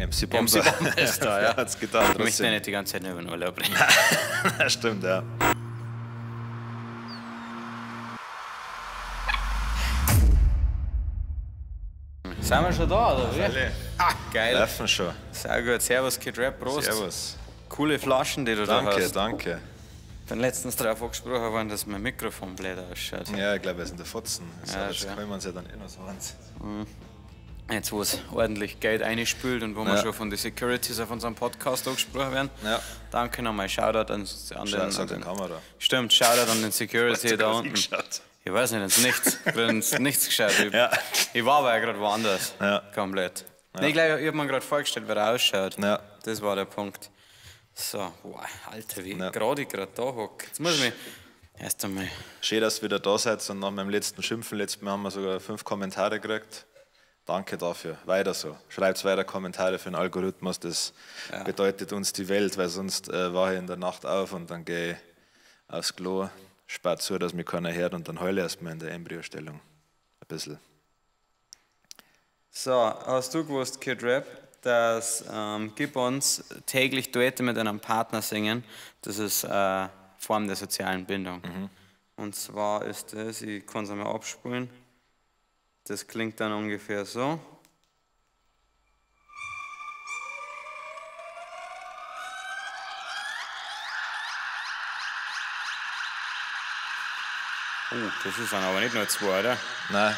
MC Bomber. MC Bomber ist da, ja. Hat's getan, Ich möchte trotzdem. ja nicht die ganze Zeit nur über den Urlaub reden. Stimmt, ja. Sind wir schon da, oder wie? Ah, geil. Laufen schon. Sehr gut. Servus, Kid Rap, Prost. Servus. Coole Flaschen, die du da Danke, hast. danke. Ich bin letztens darauf angesprochen worden, dass mein Mikrofon blöd ausschaut. Ja, ich glaube, wir sind der Fotzen. Also, Ja, jetzt schon. können wir uns ja dann eh noch so eins. Jetzt, wo es ordentlich Geld einspült und wo wir Ja. schon von den Securities auf unserem Podcast angesprochen werden. Ja. Danke nochmal, Shoutout an Schau, den. sag An der den Kamera. Stimmt, Shoutout an den Security da unten. Geschaut. Ich weiß nicht, ins Nichts, ins Nichts geschaut. Ich, Ja. ich war aber ja gerade woanders. Ja. Komplett. Nee, ich glaube, ich hab mir gerade vorgestellt, wie er ausschaut. Ja. Das war der Punkt. So, wow, Alter, wie Ja. gerade ich gerade da hock. Jetzt muss ich mich erst einmal. Schön, dass ihr wieder da seid und nach meinem letzten Schimpfen, letztes Mal haben wir sogar 5 Kommentare gekriegt. Danke dafür. Weiter so. Schreibt weiter Kommentare für den Algorithmus. Das bedeutet uns die Welt, weil sonst wache ich in der Nacht auf und dann gehe ich aufs Klo, spart zu, dass mich keiner hört und dann heule ich erstmal in der Embryostellung. Ein bisschen. So, hast du gewusst, Kid Rap, dass Gibbons täglich Duette mit einem Partner singen? Das ist Form der sozialen Bindung. Und zwar ist das, ich kann es einmal abspulen, das klingt dann ungefähr so. Oh, das ist dann aber nicht nur zwei, oder? Nein,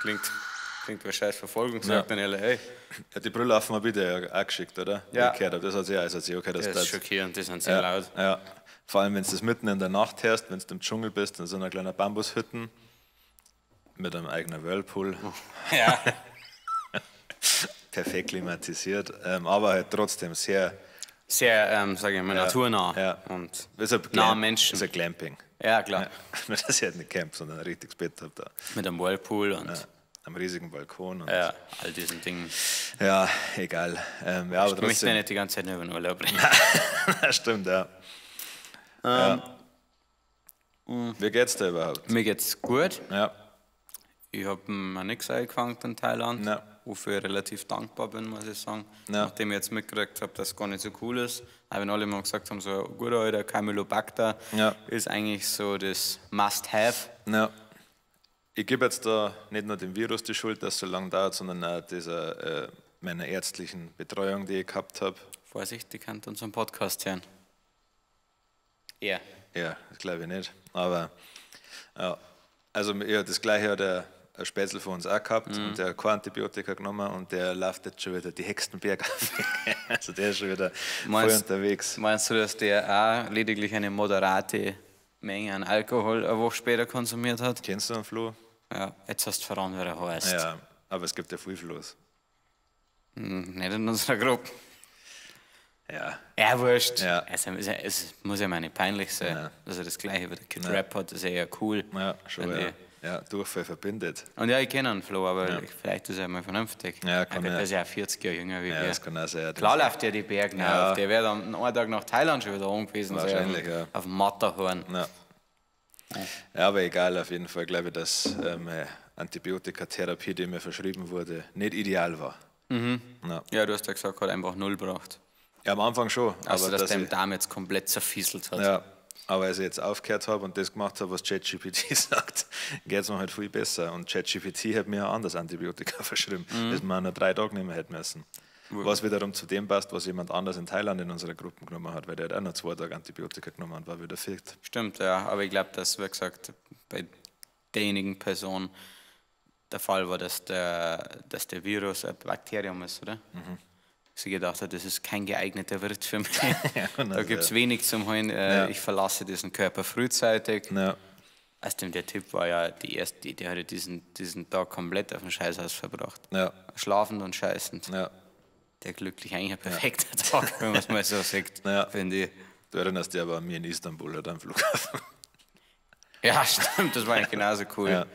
Klingt wie scheiß Verfolgungsjagd Ja. in L.A. ja, die Brille auf mir bitte auch geschickt, oder? Ja. Ich gehört habe. Das hat sie auch, das hat sie auch gehört, dass Das ist schockierend, die sind sehr Ja, laut. ja. Vor allem, wenn du das mitten in der Nacht hörst, wenn du im Dschungel bist, in so einer kleinen Bambushütte mit einem eigenen Whirlpool, Ja. perfekt klimatisiert, aber halt trotzdem sehr. Sehr, sage ich mal, naturnah. Ja. Und Ist ein nah am Menschen. Ist ein Glamping. Ja, klar. Ja. Nur, dass ich halt nicht camp, sondern ein richtiges Bett habe da. Mit einem Whirlpool und Ja. Einem riesigen Balkon. Und ja, all diesen Dingen. ja, egal. Ja, aber Ich möchte ja trotzdem. nicht die ganze Zeit nur über den Urlaub reden. Stimmt, ja. Ja. Wie geht's dir überhaupt? Mir geht's gut. Ja. Ich habe mir nichts eingefangen in Thailand, Ja. wofür ich relativ dankbar bin, muss ich sagen. Ja. Nachdem ich jetzt mitgekriegt habe, dass es gar nicht so cool ist. Auch wenn alle immer gesagt haben, so gut, alter Campylobacter Ja. ist eigentlich so das Must-Have. Ja. Ich gebe jetzt da nicht nur dem Virus die Schuld, dass es so lange dauert, sondern auch dieser meiner ärztlichen Betreuung, die ich gehabt habe. Vorsicht, die kann unseren Podcast hören. Ja. Ja, das glaube ich nicht. Aber ja, also ja, das gleiche hat der ein Spätzl von uns auch gehabt und der hat kein Antibiotika genommen und der läuft jetzt schon wieder die Hexenberg auf. Also der ist schon wieder voll unterwegs. Meinst du, dass der auch lediglich eine moderate Menge an Alkohol eine Woche später konsumiert hat? Kennst du einen Flo? Ja, jetzt hast du verraten, wer er heißt. Ja, aber es gibt ja viel Flo's. Nicht in unserer Gruppe. Ja, Ja, wurscht. Ja. Also, es muss ja mal nicht peinlich sein. Ja. Dass er das gleiche wie der Kid Rap hat, ist ja eher cool. ja, schon. Wenn Ja. die- Ja, Durchfall verbindet. Und ja, ich kenne einen Flo, aber vielleicht ist er mal vernünftig. Ja, kann der ja. ist ja auch 40 Jahre jünger wie Ja, wir. das kann auch sein. Klar läuft der die Berge Ja. auf. Der wäre dann einen Tag nach Thailand schon wieder angewiesen. Wahrscheinlich, so ja. Auf dem Matterhorn. Ja. Ja, aber egal, auf jeden Fall glaube ich, dass meine Antibiotikatherapie, die mir verschrieben wurde, nicht ideal war. Mhm. Ja. Ja, du hast ja gesagt, hat einfach null gebracht. Ja, am Anfang schon. Also, aber dass dass der im ich, Darm jetzt komplett zerfieselt hat. ja, aber als ich jetzt aufgehört habe und das gemacht habe, was ChatGPT sagt, geht es mir halt viel besser. Und ChatGPT hat mir ein anderes Antibiotika verschrieben, das man nur 3 Tage nehmen hätte müssen. Was wiederum zu dem passt, was jemand anders in Thailand in unserer Gruppe genommen hat, weil der hat auch noch 2 Tage Antibiotika genommen und war wieder fit. Stimmt, ja. Aber ich glaube, dass, wie gesagt, bei derjenigen Person der Fall war, dass der Virus ein Bakterium ist, oder? Mhm. Sie gedacht hat, das ist kein geeigneter Wirt für mich. Ja, Da also, gibt es wenig zum Holen. Ja. Ich verlasse diesen Körper frühzeitig. Ja, Außerdem, der Typ war ja die erste, der hatte diesen Tag komplett auf dem Scheißhaus verbracht. ja, Schlafend und scheißend. ja. Der glücklich eigentlich ein perfekter Tag, wenn man es mal so sieht, Ja. finde ich. Du erinnerst dich aber an mir in Istanbul oder am Flughafen. Ja, stimmt, das war eigentlich genauso cool. Ja.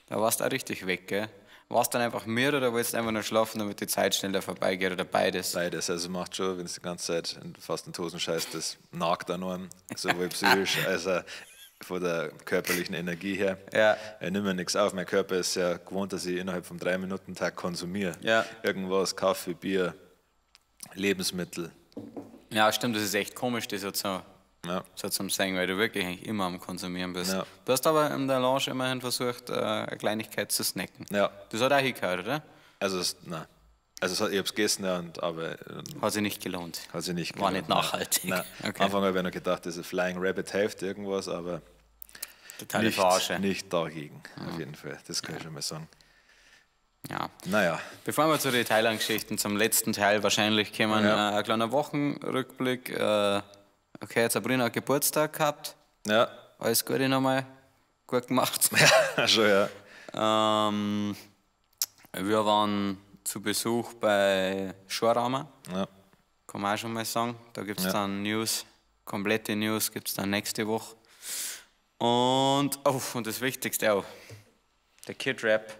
Da warst du auch richtig weg, gell? Warst du dann einfach müde oder wolltest du einfach nur schlafen, damit die Zeit schneller vorbeigeht oder beides? Beides. Also macht schon, wenn es die ganze Zeit fast in die Hosen scheißt, das nagt an einem, sowohl psychisch als auch von der körperlichen Energie her. Ja. Ich nehme mir nichts auf. Mein Körper ist ja gewohnt, dass ich innerhalb vom 3-Minuten-Tag konsumiere. Ja. Irgendwas, Kaffee, Bier, Lebensmittel. Ja, stimmt, das ist echt komisch, das so zu, Ja. so zum Sagen, weil du wirklich eigentlich immer am Konsumieren bist. Ja. Du hast aber in der Lounge immerhin versucht, eine Kleinigkeit zu snacken. Ja. Das hat auch hingehört, oder? Also, es, nein. Also, es hat, ich hab's gegessen, ja, und, aber Hat sich nicht gelohnt. hat sich nicht War gelohnt. nicht nachhaltig. Nein. Okay. Am Anfang habe ich noch gedacht, diese Flying Rabbit hilft irgendwas, aber Totale nicht, Verarsche. nicht dagegen, auf jeden Fall. Das kann ich schon mal sagen. Ja. Naja, Bevor wir zu den Thailand-Geschichten, zum letzten Teil wahrscheinlich kommen, Ja. ein kleiner Wochenrückblick. Okay, Sabrina hat Geburtstag gehabt. ja, Alles Gute nochmal. Gut gemacht. schon, ja. Wir waren zu Besuch bei Schorama, Ja, kann man auch schon mal sagen. Da gibt es Ja. dann News, komplette News gibt es dann nächste Woche. Und, oh, und das Wichtigste auch, der Kid Rap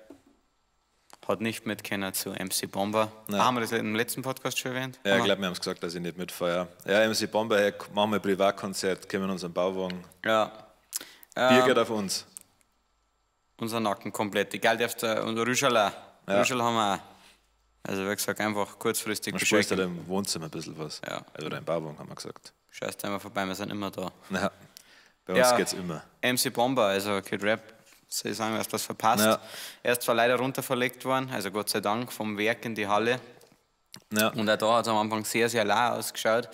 hat nicht mitkennen zu MC Bomber. Nein. Ah, haben wir das im letzten Podcast schon erwähnt? ja, ich Haben wir? glaube, wir haben es gesagt, dass ich nicht mitfeiere. Ja, MC Bomber, hey, machen wir ein Privatkonzert, kommen in unseren Bauwagen. Ja. Bier geht auf uns. Unser Nacken komplett. Egal, darfst du, und Rüschala. Ja. Rüschel haben wir auch. Also, wie gesagt, einfach kurzfristig Man spielst Bescheid halt im Wohnzimmer ein bisschen was. Ja. Also oder im Bauwagen, haben wir gesagt. Schaust einmal vorbei, wir sind immer da. Ja, bei uns Ja. geht's immer. MC Bomber, also Kid Rap, soll ich sagen, hast was verpasst. Ja. Er ist zwar leider runterverlegt worden, also Gott sei Dank, vom Werk in die Halle. Ja, Und auch da hat es am Anfang sehr, sehr lau ausgeschaut.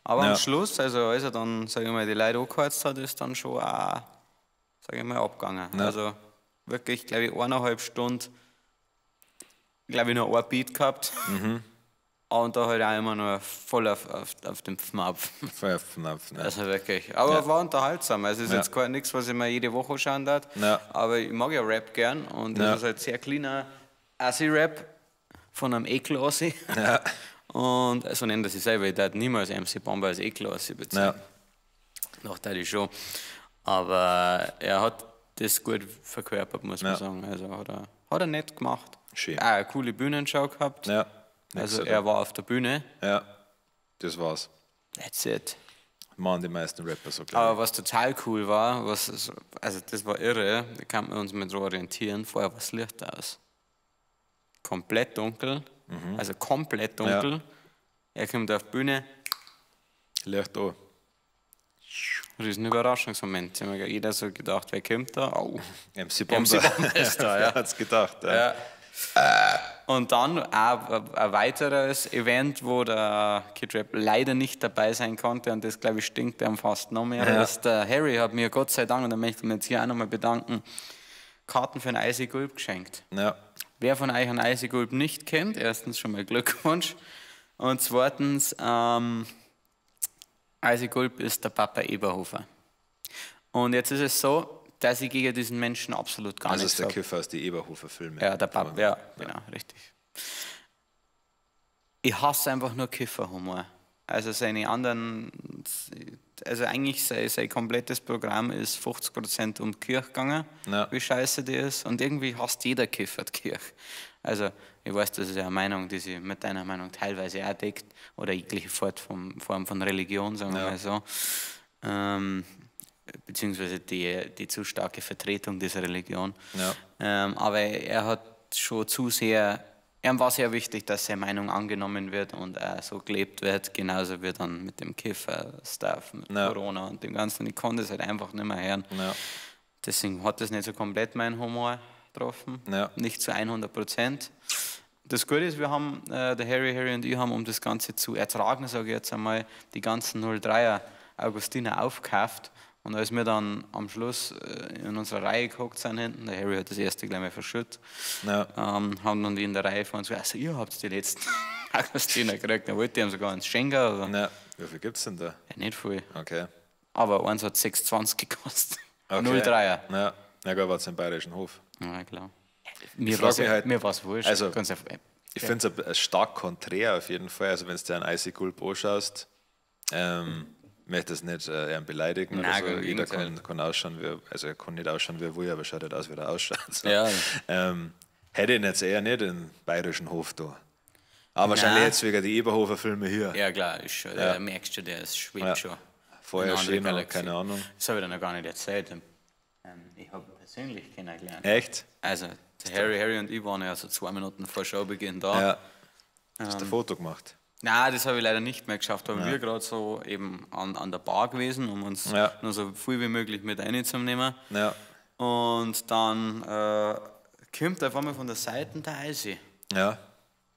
Aber Ja. am Schluss, also als er dann, sag ich mal, die Leute angeheizt hat, ist dann schon auch, sag ich mal, abgegangen. Ja. Also wirklich, glaube ich, 1,5 Stunden, glaube ich, nur ein Beat gehabt. Mhm. Und da halt auch immer nur voll auf dem Pfnapf. Feuerpfnapf, ne? Also wirklich. Aber Ja. war unterhaltsam. Also es ist Ja. jetzt kein nichts, was ich mir jede Woche anschauen darf. Ja. Aber ich mag ja Rap gern und das Ja. ist halt sehr cleaner Assi-Rap von einem Ekel-Assi. Ja. Und so nennt er sich selber. Ich darf niemals MC Bomber als Ekel-Assi bezeichnen. Ja. Noch da ich schon. Aber er hat das gut verkörpert, muss man Ja. sagen. Also hat er nett gemacht. Schön. Auch eine coole Bühnenshow gehabt. Ja. Nix, Also oder? er war auf der Bühne. Ja, das war's. That's it. Machen die meisten Rapper so, glaube Aber was total cool war, was, also das war irre, da kann man uns mit orientieren, vorher war das Licht aus. Komplett dunkel, also komplett dunkel. Ja. Er kommt auf die Bühne, ich. Licht an. riesen Überraschungsmoment. Da hat jeder so gedacht, wer kommt da? Oh. MC Bomber. MC Bomber ist da, ja. Wer hat's gedacht? Ja. Ja. Und dann auch ein weiteres Event, wo der Kid Rap leider nicht dabei sein konnte, und das, glaube ich, stinkt ihm fast noch mehr. Ja. Ist der Harry hat mir Gott sei Dank, und da möchte ich mich jetzt hier auch nochmal bedanken, Karten für einen Icy Gulp geschenkt. Ja. Wer von euch einen Icy Gulp nicht kennt, erstens schon mal Glückwunsch. Und zweitens, Icy Gulp ist der Papa Eberhofer. Und jetzt ist es so, dass ich gegen diesen Menschen absolut gar Das nichts Also ist der habe. Kiffer aus die Eberhofer-Filme. Ja, der Papa, ja, genau, richtig. Ich hasse einfach nur Kifferhumor. Also seine anderen, also eigentlich sein komplettes Programm ist 50% um die Kirche gegangen, Ja. wie scheiße die ist. Und irgendwie hasst jeder Kiffer die Kirche. Also ich weiß, das ist ja eine Meinung, die sich mit deiner Meinung teilweise auch deckt, oder jegliche Form von Religion, sagen wir Ja. mal so. Beziehungsweise die zu starke Vertretung dieser Religion. Ja. Aber er hat schon zu sehr, ihm war sehr wichtig, dass seine Meinung angenommen wird und auch so gelebt wird, genauso wie dann mit dem Kiffer-Stuff, mit Ja. Corona und dem Ganzen. Ich konnte es halt einfach nicht mehr hören. Ja. Deswegen hat das nicht so komplett meinen Humor getroffen. Ja. Nicht zu 100%. Das Gute ist, wir haben, der Harry und ich haben, um das Ganze zu ertragen, sage ich jetzt einmal, die ganzen 03er Augustiner aufgekauft. Und als wir dann am Schluss in unserer Reihe gehockt sind hinten, der Harry hat das erste gleich mal verschüttet, Ja. haben dann die in der Reihe vor uns gesagt, also ihr habt die letzten Augustiner gekriegt. Da wollte ich ihm sogar eins schenken, aber Ja. Wie viel gibt's denn da? ja, nicht viel. Okay. Aber eins hat 6,20 gekostet. Okay. 03er. Ja. Na gut, war's im Bayerischen Hof. Ja, klar. Mir frag war's, mich halt- mir war's wurscht. Also, Ganz einfach, Ich finde es stark konträr auf jeden Fall. Also, wenn du dir einen Icy Gulp anschaust, möchte das nicht ihn beleidigen Nein, oder so. im Jeder Gegenteil. kann ausschauen, wie, also er kann nicht ausschauen, wie er will, aber schaut halt aus, wie er ausschaut. So. Ja. Hätte ich ihn jetzt eher nicht im Bayerischen Hof da. Aber wahrscheinlich Nein. jetzt wegen die Eberhofer-Filme hier. Ja, klar, ist schon, Ja. der merkst du, der ist schwebt Ja. schon. Vorher Eine andere schön, Galaxie. keine Ahnung. Das habe ich dir noch gar nicht erzählt. Ich habe ihn persönlich kennengelernt. Echt? Also, der Harry und ich waren ja so 2 Minuten vor Showbeginn da. Ja. Hast du ein Foto gemacht? Nein, das habe ich leider nicht mehr geschafft. Aber wir gerade so eben an der Bar gewesen, um uns nur so viel wie möglich mit reinzunehmen. Ja. Und dann kommt auf einmal von der Seite der Eisi Ja.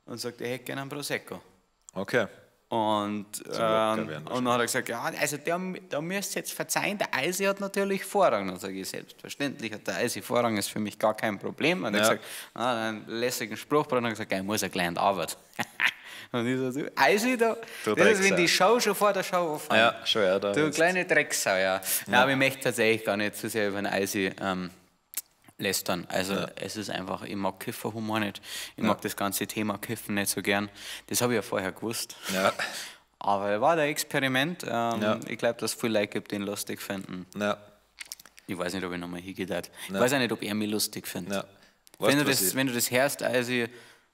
und sagt, ich hätte gerne einen Prosecco. Okay. Und, locker werden und dann hat er gesagt, ja, also der, da müsst ihr jetzt verzeihen, der Eisi hat natürlich Vorrang. Dann sage ich, selbstverständlich hat der Eisi Vorrang, ist für mich gar kein Problem. Und er hat gesagt, einen lässigen Spruch, und hat gesagt, ich muss ja gleich in die Arbeit. Und ich so, du, Eisi, da, Du das ist, wenn Drecksau. die Show schon vor der Show anfängt. Ja, schon, ja. Da Du jetzt- kleine Drecksau, ja. Nein, aber ich möchte tatsächlich gar nicht zu sehr über den Eisi lästern. Also es ist einfach, ich mag Kifferhumor nicht. Ich mag das ganze Thema Kiffen nicht so gern. Das habe ich ja vorher gewusst. Ja. Aber war der Experiment. Ich glaube, dass viele Leute gibt, die ihn lustig finden. Ja. Ich weiß nicht, ob ich nochmal hingehe. Ich weiß auch nicht, ob er mich lustig findet. Ja. Wenn, Weißt du was das, ich- wenn du das hörst, also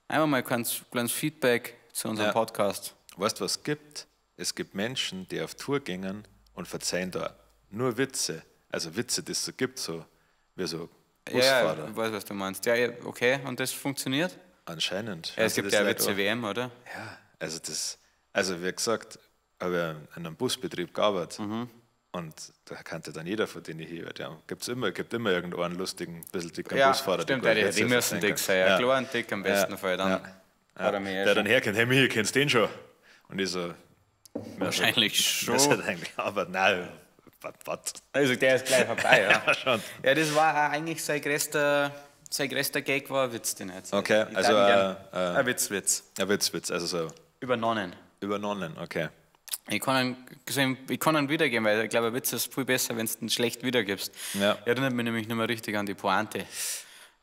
einmal mal ein kleines Feedback zu unserem Ja. Podcast. Weißt du, was es gibt? Es gibt Menschen, die auf Tour gingen und verzeihen da nur Witze. Also Witze, die es so gibt, so wie so Ja, Busfahrer. ich weiß, was du meinst. Ja, ja, okay, und das funktioniert? Anscheinend. Ja, es Also gibt das ja Leute Witze auch- WM, oder? Ja, also das, also wie gesagt, habe ich in einem Busbetrieb gearbeitet. Mhm. Und da kannte dann jeder von denen hier. Ja, gibt immer irgendeinen lustigen, bisschen dicken Ja, Busfahrer. stimmt, der ja, gute die Witze müssen verzeihen dick kann. sein. Ja. Klar und dick am besten Ja. Fall. Dann Ja. hat er mich eh Der schon. dann herkommt, hey Michi, kennst du den schon? Und ich so, Wahrscheinlich schon. Das hat eigentlich, aber nein, was? Also der ist gleich vorbei, ja. Ja, schon. Ja, das war auch eigentlich sein größter Gag, war ein Witz, den er erzählt. Okay, Ich also, darf ihn gern. Ein Witz. Ja, Witz, also so Über Nonnen. über Nonnen, okay. Ich kann ihn wiedergeben, weil ich glaube, ein Witz ist viel besser, wenn du ihn schlecht wiedergibst. Ja. Ich erinnert mich nämlich nicht mehr richtig an die Pointe.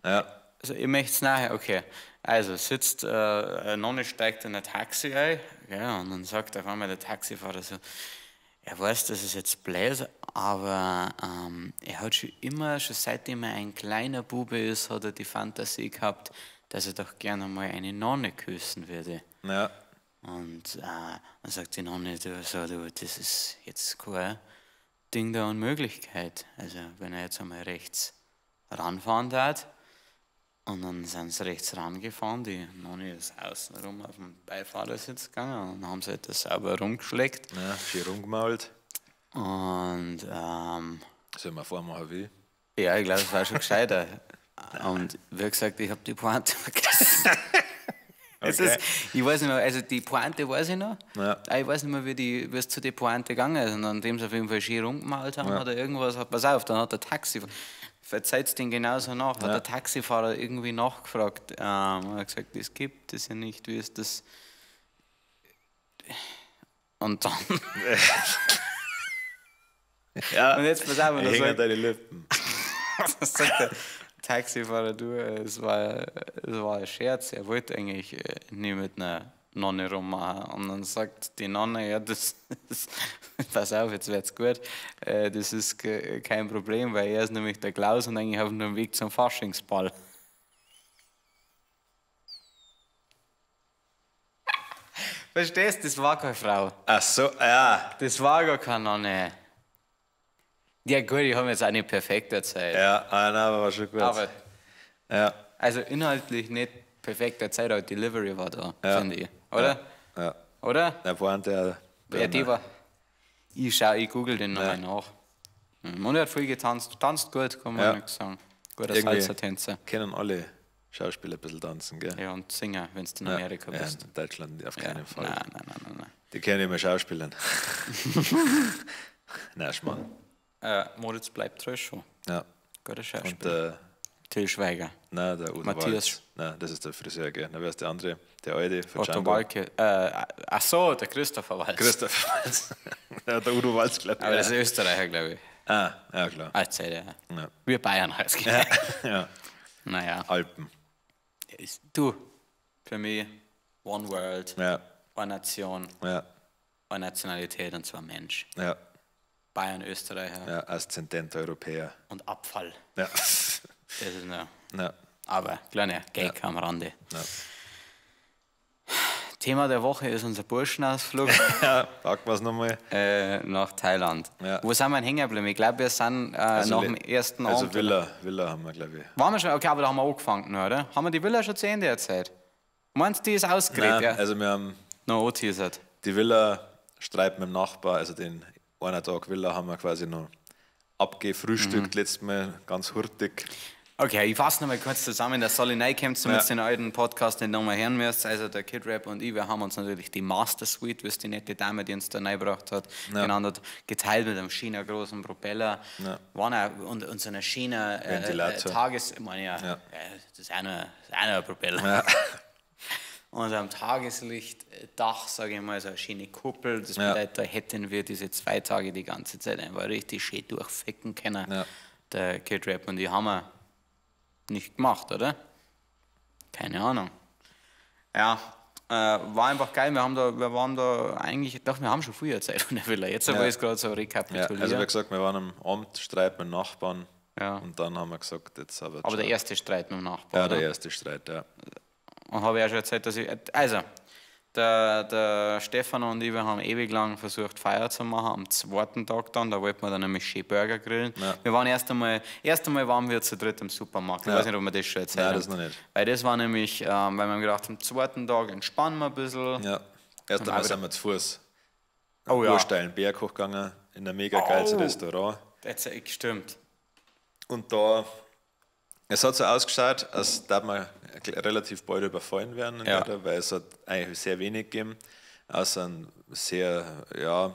Ja, Also, ihr möchtet es nachher, okay. Also sitzt, eine Nonne steigt in ein Taxi ein, ja, und dann sagt auf einmal der Taxifahrer so, er weiß, das ist jetzt blöd, aber er hat schon immer, schon seitdem er ein kleiner Bube ist, hat er die Fantasie gehabt, dass er doch gerne mal eine Nonne küssen würde. ja, Und dann sagt die Nonne, du, so, du, das ist jetzt kein Ding der Unmöglichkeit. Also wenn er jetzt einmal rechts ranfahren darf, und dann sind sie rechts rangefahren, die Nonne ist außenrum auf den Beifahrersitz gegangen und dann haben sie halt das sauber rumgeschleckt. ja, schön rumgemalt. Und Sollen wir vormachen wie? ja, ich glaube, es war schon gescheiter. Und wie gesagt, ich habe die Pointe vergessen. Es ist, ich weiß nicht mehr, also die Pointe weiß ich noch. Ja. Aber ich weiß nicht mehr, wie es zu der Pointe gegangen ist. Und nachdem sie auf jeden Fall schön rumgemalt haben oder irgendwas, pass auf, dann hat der Taxi, verzeiht's den genauso nach, hat der Taxifahrer irgendwie nachgefragt und hat gesagt, das gibt es ja nicht, wie ist das? Und dann, Ja, und jetzt pass auf, und dann hängen sagt, deine Lippen. dann sagt der Taxifahrer, du, es war ein Scherz, er wollte eigentlich nie mit einer Nonne rummachen. Und dann sagt die Nonne, ja, das ist, pass auf, jetzt wird's gut, das ist kein Problem, weil er ist nämlich der Klaus und eigentlich auf dem Weg zum Faschingsball. Verstehst, das war keine Frau. Ach so, ja. Das war gar keine Nonne. Ja gut, ich habe jetzt auch nicht perfekt erzählt. Ja, ah, nein, aber war schon gut. Aber ja, also inhaltlich nicht perfekt erzählt, aber Delivery war da, Ja. finde ich. Oder? ja. Oder? Der Pointe, der, Ja, die war. Ich schau, ich google den nochmal nach. Und er hat viel getanzt. Tanzt gut, kann man Ja. nicht sagen. Guter Irgendwie Salsa-Tänzer. Kennen alle Schauspieler ein bisschen tanzen, gell? Ja, und Singer, wenn du in Amerika Ja, bist. in Deutschland auf Ja. keinen Fall. Nein, nein, nein, nein. nein. Die kennen immer Schauspielern. Nein, Schmarrn. Moritz bleibt treu schon. Ja. Guter Und Schauspieler. der, Till Schweiger. nein, der Udo Matthias. Walz. Nein, das ist der Friseur, gell? Na, wer ist der andere? Der alte von Otto Django. Walke. Ach so, der Christopher Waltz. Christoph Waltz. Ja, der Udo Walz, glaube ich. Aber das ist Österreicher, glaube ich. Ah, ja, klar. Ah, ja. Ja. Wir Bayern heißt ja. Ja. Naja. Alpen. Du, für mich, One World, Ja, eine Nation, ja, eine Nationalität und zwar Mensch. ja, Bayern, Österreicher ja. Aszendent Europäer. und Abfall. Ja. Das ist nur. Ja. Aber kleiner Gag am Rande. Ja. Thema der Woche ist unser Burschenausflug. Ja, packen wir es nochmal. Nach Thailand. Ja. Wo sind wir denn hängen geblieben? Ich glaube, wir sind Also nach dem ersten Also Abend. Villa haben wir, glaube ich. Waren wir schon? Okay, aber da haben wir angefangen, noch, oder? Haben wir die Villa schon zu Ende erzählt? Meinst du, die ist ausgeredet? Nein, Ja. also wir haben Noch angeteasert. die Villa, Streit mit dem Nachbar, also den einen Tag Villa haben wir quasi noch abgefrühstückt letztes Mal, ganz hurtig. Okay, ich fasse nochmal kurz zusammen, dass alle reinkommt, damit Ja. ihr den alten Podcast nicht nochmal hören müsst. Also der Kid Rap und ich, wir haben uns natürlich die Master Suite, wie es die nette Dame, die uns da reingebracht hat, genannt hat, geteilt mit einem schönen großen Propeller. Ja. Waren auch, und so einer schönen Ventilator. Tages... Ich meine, ja, Ja. das ist auch noch, das ist auch noch ein Propeller. Ja. Und am Tageslichtdach, sage ich mal, so eine schöne Kuppel. Das Ja. bedeutet, da hätten wir diese 2 Tage die ganze Zeit einfach richtig schön durchficken können. Ja. Der Kid Rap und die haben wir nicht gemacht, oder? Keine Ahnung. Ja, war einfach geil. Wir waren da eigentlich, doch, wir haben schon früher Zeit von der Villa. Jetzt, wo Ja. ich es gerade so Ja, rekapituliere. also wie gesagt, wir waren am Abend Streit mit dem Nachbarn Ja. und dann haben wir gesagt, jetzt aber. Aber der erste Streit mit dem Nachbarn. Ja, der oder? erste Streit, ja. Und habe ich auch schon erzählt, dass ich. Also, der Stefan und ich, wir haben ewig lang versucht, Feier zu machen. Am zweiten Tag dann, da wollten wir dann nämlich schön Burger grillen. Ja. Wir waren erst einmal waren wir zu dritt im Supermarkt. Ich Ja. weiß nicht, ob wir das schon erzählt Nein, haben. das noch nicht. Weil das war nämlich, weil wir haben gedacht, am zweiten Tag entspannen wir ein bisschen. Ja. Erst einmal sind wir zu Fuß. Oh ja. Ursteilen Berg hochgegangen, in ein mega geiles Oh. Restaurant. Das stimmt. Und da, es hat so ausgeschaut, als darf man relativ bald überfallen werden, in Ja. der, weil es hat eigentlich sehr wenig gegeben, außer einen sehr, ja,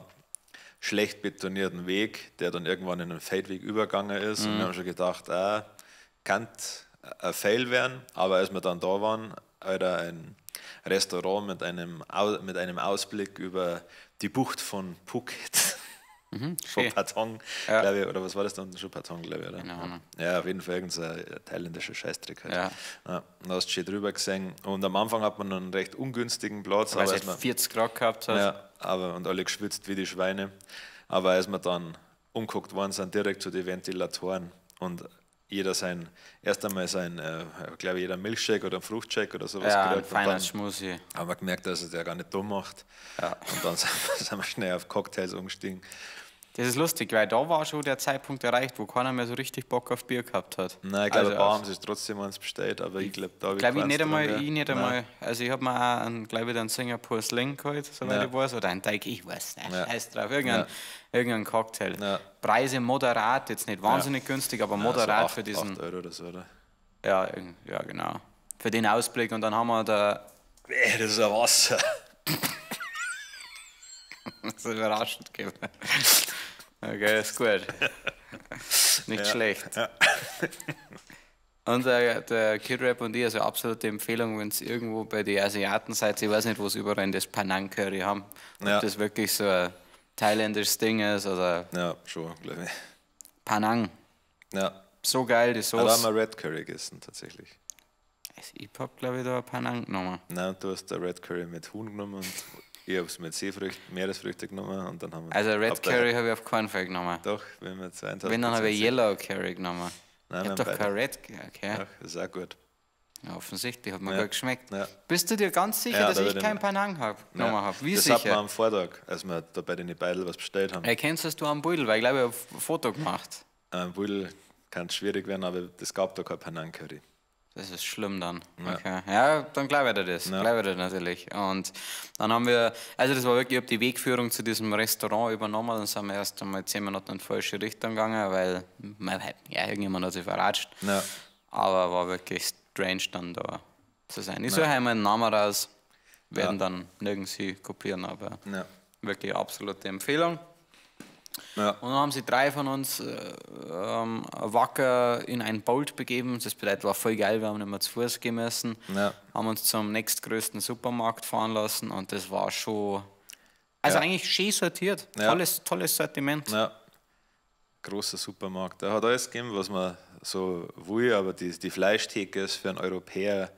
schlecht betonierten Weg, der dann irgendwann in einen Feldweg übergegangen ist. Und wir haben schon gedacht, kann ein Fail werden, aber als wir dann da waren, Alter, ein Restaurant mit einem Ausblick über die Bucht von Phuket. Von schön. Patong, Ja. glaube ich, oder was war das da unten schon? Patong, glaube ich, oder? Keine Ahnung. Ja, auf jeden Fall irgendein thailändischer Scheißdreck halt. Ja. Ja, da hast du schön drüber gesehen. Und am Anfang hat man einen recht ungünstigen Platz. Weil Aber es als halt man, 40 Grad gehabt hat. ja, aber, und alle geschwitzt wie die Schweine. Aber als wir dann umgeguckt worden sind, direkt zu den Ventilatoren und jeder sein, erst einmal sein, glaube ich, jeder Milchshake oder einen Fruchtshake oder sowas Ja, ein gekriegt. Und feiner dann Schmusi. haben wir gemerkt, dass es der gar nicht dumm macht. Ja. Und dann sind wir schnell auf Cocktails umgestiegen. Das ist lustig, weil da war schon der Zeitpunkt erreicht, wo keiner mehr so richtig Bock auf Bier gehabt hat. Nein, ich glaube, Also ein paar auf- haben sich trotzdem eins bestellt, aber ich glaube, da habe ich Glaube ich keins nicht einmal, drin, ich nicht Nein. einmal. Also ich habe mir auch einen, glaube ich, einen Singapore Sling geholt, soweit Ja. ich weiß, oder einen Teig, ich weiß nicht, Ja. scheiß drauf, irgendein Cocktail. Ja. Preise moderat, jetzt nicht wahnsinnig günstig, aber Ja, moderat so für diesen, 8 Euro oder so, oder? ja, ja genau, für den Ausblick und dann haben wir da, Das ist ein Wasser. das ist überraschend gegeben. Okay, ist gut. Nicht schlecht. Und der Kid Rap und ich, also absolute Empfehlung, wenn es irgendwo bei den Asiaten seid, ich weiß nicht, wo sie überall in das Panang Curry haben, ob Ja. das wirklich so ein thailländisches Ding ist oder Ja, schon, glaube ich. Panang. Ja. So geil, die Da haben Sauce. wir Red Curry gegessen, tatsächlich. Also ich hab, glaube ich, da ein Panang genommen. Nein, du hast da Red Curry mit Huhn genommen und ich habe es mit Seefrüchten, Meeresfrüchte genommen und dann haben wir. Also Red hab da- Curry habe ich auf keinen Fall genommen. Doch, wenn wir zu 1000 Wenn, dann habe ich Yellow Curry genommen. Nein, ich wir hab doch haben kein Red Curry. Okay. Doch, das ist auch gut. Ja, offensichtlich, hat mir Ja. gut geschmeckt. Ja. Bist du dir ganz sicher, Ja, dass da ich würde ich- kein Panang genommen Ja. habe? Wie das hat man sicher? am Vortag, als wir da bei den Beidel was bestellt haben. Erkennst du am Beutel? Weil ich glaube, ich habe ein Foto gemacht. Ein Beutel kann schwierig werden, aber es gab da kein Panang Curry. Das ist schlimm dann. Okay. Ja, dann glaube ich dir das. Ja. Glaube ich dir natürlich. Und dann haben wir, also das war wirklich, ich habe die Wegführung zu diesem Restaurant übernommen. Dann sind wir erst einmal 10 Minuten in die falsche Richtung gegangen, weil ja, irgendjemand hat sich verratscht. Ja. Aber war wirklich strange dann da zu sein. Ich suche einmal einen Namen raus, werden dann nirgends hin kopieren, aber Ja. wirklich absolute Empfehlung. Ja. Und dann haben sie 3 von uns wacker in ein Bolt begeben. Das bedeutet, war voll geil, wir haben nicht mehr zu Fuß gehen müssen. Ja. Haben uns zum nächstgrößten Supermarkt fahren lassen und das war schon. Also Ja. eigentlich schön sortiert. Ja. Tolles Sortiment. Ja. Großer Supermarkt. Der hat alles gegeben, was man so will, aber die Fleischtheke ist für einen Europäer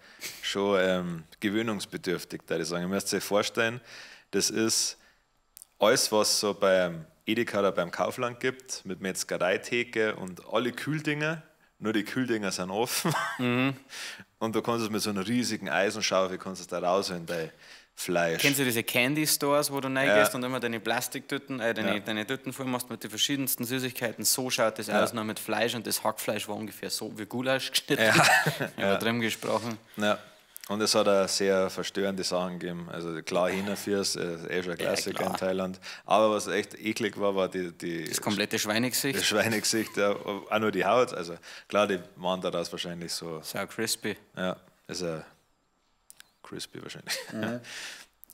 schon gewöhnungsbedürftig, da ich sagen. Ihr müsst euch vorstellen, das ist alles, was so beim Edeka oder beim Kaufland gibt, mit Metzgereitheke und alle Kühldinger, nur die Kühldinger sind offen. Und du kannst es mit so einer riesigen Eisenschaufel kannst es da rausholen, Fleisch. Kennst du diese Candy Stores, wo du reingehst und immer deine Plastiktüten, deine Tüten voll machst mit den verschiedensten Süßigkeiten? So schaut das aus, nur mit Fleisch, und das Hackfleisch war ungefähr so wie Gulasch geschnitten. Übertrieben gesprochen. Ja. Und es hat auch sehr verstörende Sachen gegeben. Also klar, Hühnerfüße, ist eh schon ein Klassiker in Thailand. Aber was echt eklig war, war die das komplette Schweinegesicht. Das Schweinegesicht, ja, auch nur die Haut. Also klar, die waren daraus wahrscheinlich so. Sau crispy. Ja, ist ja crispy wahrscheinlich.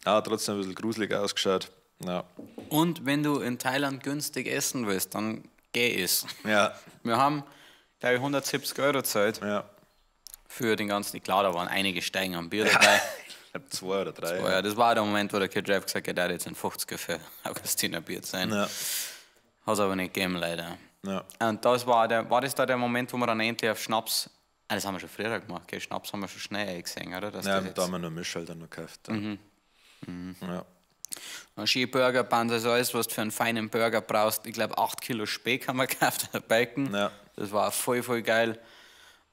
Aber trotzdem ein bisschen gruselig ausgeschaut. Ja. Und wenn du in Thailand günstig essen willst, dann geh es. Ja. Wir haben, glaube ich, 170 Euro gezahlt. Ja. Für den ganzen, klar, da waren einige Steigen am Bier dabei. Ich glaube 2 oder 3. 2, ja. Das war der Moment, wo der Kid Rap gesagt hat, er hat jetzt ein 50er für Augustiner Bier sein. Ja. Hat es aber nicht gegeben, leider. Ja. Und das war, war das da der Moment, wo wir dann endlich auf Schnaps, das haben wir schon früher gemacht, gell? Schnaps haben wir schon schnell eingesehen, oder? Dass ja, das da haben wir noch Mischel dann noch gekauft. Ja. Mhm. Mhm. Ja. Ein schöner Burger, Buns, also alles, was du für einen feinen Burger brauchst. Ich glaube, 8 Kilo Speck haben wir gekauft, Bacon. Ja. Das war voll, voll geil.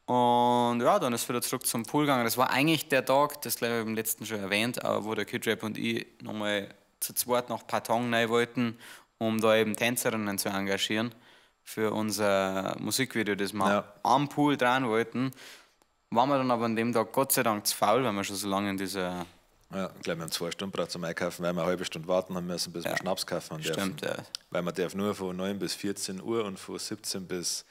Und ja, dann ist wieder zurück zum Pool gegangen. Das war eigentlich der Tag, das glaube ich im letzten schon erwähnt, aber wo der Kid Rap und ich nochmal zu zweit nach Patong rein wollten, um da eben Tänzerinnen zu engagieren für unser Musikvideo, das wir am Pool dran wollten. Waren wir dann aber an dem Tag Gott sei Dank zu faul, weil wir schon so lange in dieser... Ja, ich glaube, wir haben 2 Stunden gebraucht zum Einkaufen, weil wir eine halbe Stunde warten haben müssen, bis wir Schnaps kaufen dürfen. Stimmt, ja. Weil man darf nur von 9 bis 14 Uhr und von 17 bis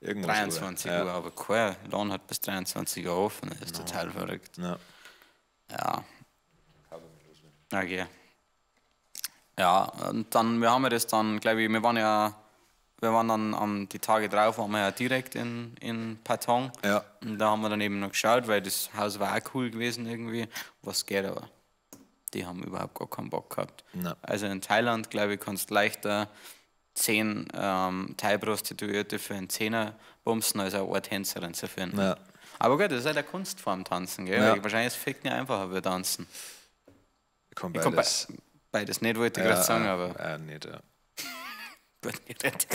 irgendwas 23 Uhr, aber kein Laden hat bis 23 Uhr offen, das ist total verrückt. Ja. Ja. Okay. Ja, und dann, wir haben ja das dann, glaube ich, wir waren dann die Tage drauf, waren wir ja direkt in Patong. Ja. Und da haben wir dann eben noch geschaut, weil das Haus war auch cool gewesen irgendwie. Was geht aber. Die haben überhaupt gar keinen Bock gehabt. Nein. Also in Thailand, glaube ich, kannst du leichter 10 Thai-Prostituierte für einen Zehner bumsen, als auch eine Tänzerin zu finden. Ja. Aber gut, das ist halt eine Kunstform tanzen, gell? Ja. Weil wahrscheinlich ist Ficken ja einfacher wie tanzen. Ich kann Ich kann beides. beides nicht, wollte ich gerade sagen, aber. Nicht, ja. Gut gerettet.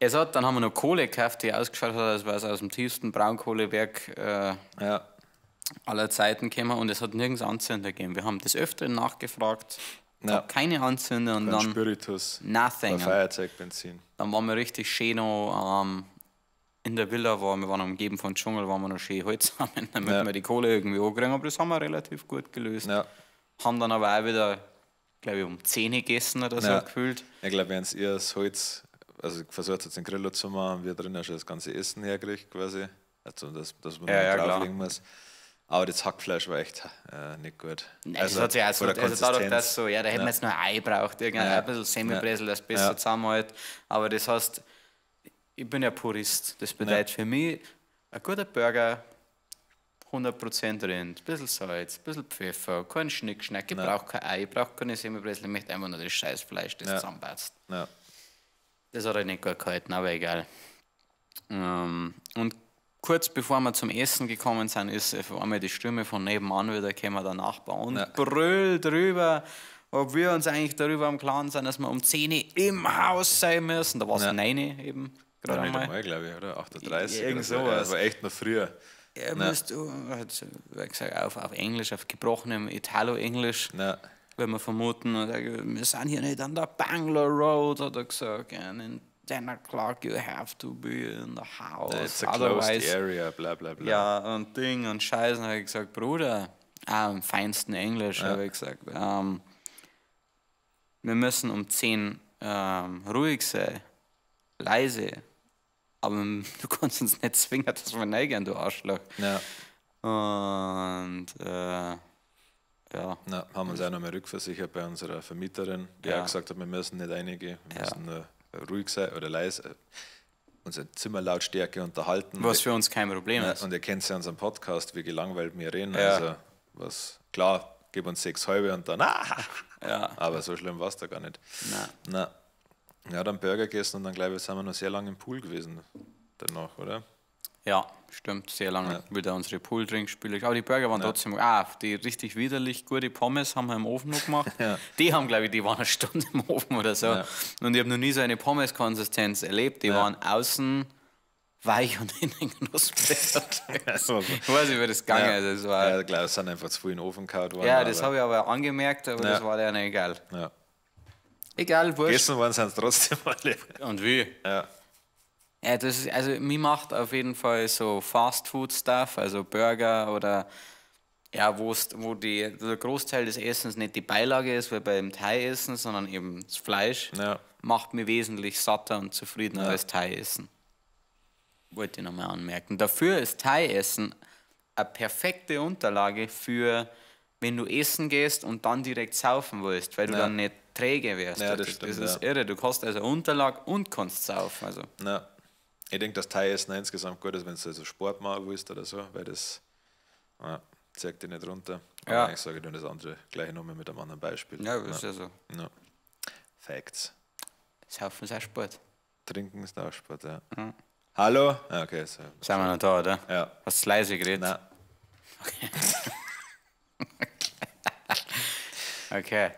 Es hat, dann haben wir noch Kohle gekauft, die ausgeschaut hat, als wäre es aus dem tiefsten Braunkohlewerk aller Zeiten gekommen, und es hat nirgends Anzünder gegeben. Wir haben des Öfteren nachgefragt, gab keine Anzünder und Kein dann Spiritus, nothing. Kein Feuerzeug, Benzin. Dann waren wir richtig schön noch in der Villa, wir waren umgeben von Dschungel, waren wir noch schön Holz sammeln, damit wir die Kohle irgendwie ankriegen, aber das haben wir relativ gut gelöst. Ja. Haben dann aber auch wieder, glaube ich, um 10 gegessen oder so gefühlt. Ich glaube, wenn es ihr das Holz, also versucht hat, den Grill zu machen, haben wir drin ja schon das ganze Essen hergekriegt quasi. Also, dass man drauflegen muss. Aber das Hackfleisch war echt nicht gut. Nein, also, das hat sich auch so, also dadurch, dass so, ja, da hätten wir jetzt noch ein Ei braucht, irgendein ein bisschen Semmelbrösel, das besser zusammenhält. Aber das heißt, ich bin ja Purist. Das bedeutet für mich, ein guter Burger, 100% Rind, ein bisschen Salz, ein bisschen Pfeffer, kein Schnickschnack, ich brauche kein Ei, ich brauche keine Semmelbrösel, ich möchte einfach nur das Scheißfleisch, das zusammenpasst. Ja. Das hat halt nicht gut gehalten, aber egal. Und kurz bevor wir zum Essen gekommen sind, ist auf einmal die Stimme von nebenan wieder gekommen, der Nachbar, und brüllt drüber, ob wir uns eigentlich darüber im Klaren sind, dass wir um 10 Uhr im Haus sein müssen. Da war es 9 Uhr eben. Gerade einmal. einmal, glaube ich, oder? 8:30 Uhr. Irgend so. sowas. Das war echt noch früher. Ja, musst du, hat wie gesagt, auf Englisch, auf gebrochenem Italo-Englisch, wenn wir vermuten. Und er, wir sind hier nicht an der Bangalore Road, hat er gesagt. And in 10 o'clock you have to be in the house. It's a closed area, bla bla bla. Ja, und Ding und Scheiß. Und habe ich gesagt, Bruder, im feinsten Englisch, habe ich gesagt, wir müssen um 10 ruhig sein, leise. Aber du kannst uns nicht zwingen, dass wir reingehen, du Arschloch. Ja. Und ja. Na, haben uns auch nochmal rückversichert bei unserer Vermieterin, die auch gesagt hat, wir müssen nicht reingehen, wir müssen nur ruhig sein oder leise, unsere Zimmerlautstärke unterhalten. Was für uns kein Problem ist. Und ihr kennt ja unseren Podcast, wie gelangweilt wir reden. Ja. Also, was, klar, gib uns 6,5 und dann, aber so schlimm war es da gar nicht. Nein. Na. Ja, dann Burger gegessen und dann, glaube ich, sind wir noch sehr lange im Pool gewesen danach, oder? Ja, stimmt, sehr lange. Ja. Wieder unsere Pool-Drink-Spiele. Aber die Burger waren trotzdem, die richtig widerlich gute Pommes haben wir im Ofen noch gemacht. Die haben, glaube ich, die waren eine Stunde im Ofen oder so. Ja. Und ich habe noch nie so eine Pommes-Konsistenz erlebt. Die waren außen weich und innen knusprig. Ich weiß nicht, wie das gegangen ist. Das war, Ja, klar, es sind einfach zu viel in den Ofen gehauen worden. Ja, das habe ich aber angemerkt, aber das war denen egal. Ja. Egal, wurscht. Gegessen worden sind es trotzdem alle. Und wie? Ja. Ja, das ist, also mir macht auf jeden Fall so Fast-Food-Stuff, also Burger oder ja, wo die, der Großteil des Essens nicht die Beilage ist, wie beim Thai-Essen, sondern eben das Fleisch, macht mir wesentlich satter und zufriedener als Thai-Essen. Wollte ich nochmal anmerken. Dafür ist Thai-Essen eine perfekte Unterlage für, wenn du essen gehst und dann direkt saufen willst, weil du dann nicht träge wirst. Ja, das stimmt, Das ist irre. Du hast also Unterlage und kannst saufen. Also. Ja. Ich denke, dass Thai-Essen insgesamt gut ist, wenn du also Sport machen willst oder so, weil das zieht dich nicht runter. Aber eigentlich sage ich nur das andere gleich nochmal mit einem anderen Beispiel. Ja, das ist ja so. Ja. Facts. Saufen ist auch Sport. Trinken ist auch Sport, ja. Mhm. Hallo? Ah, okay. So. Sind wir noch da, oder? Ja. Hast du leise geredet? Nein. Okay.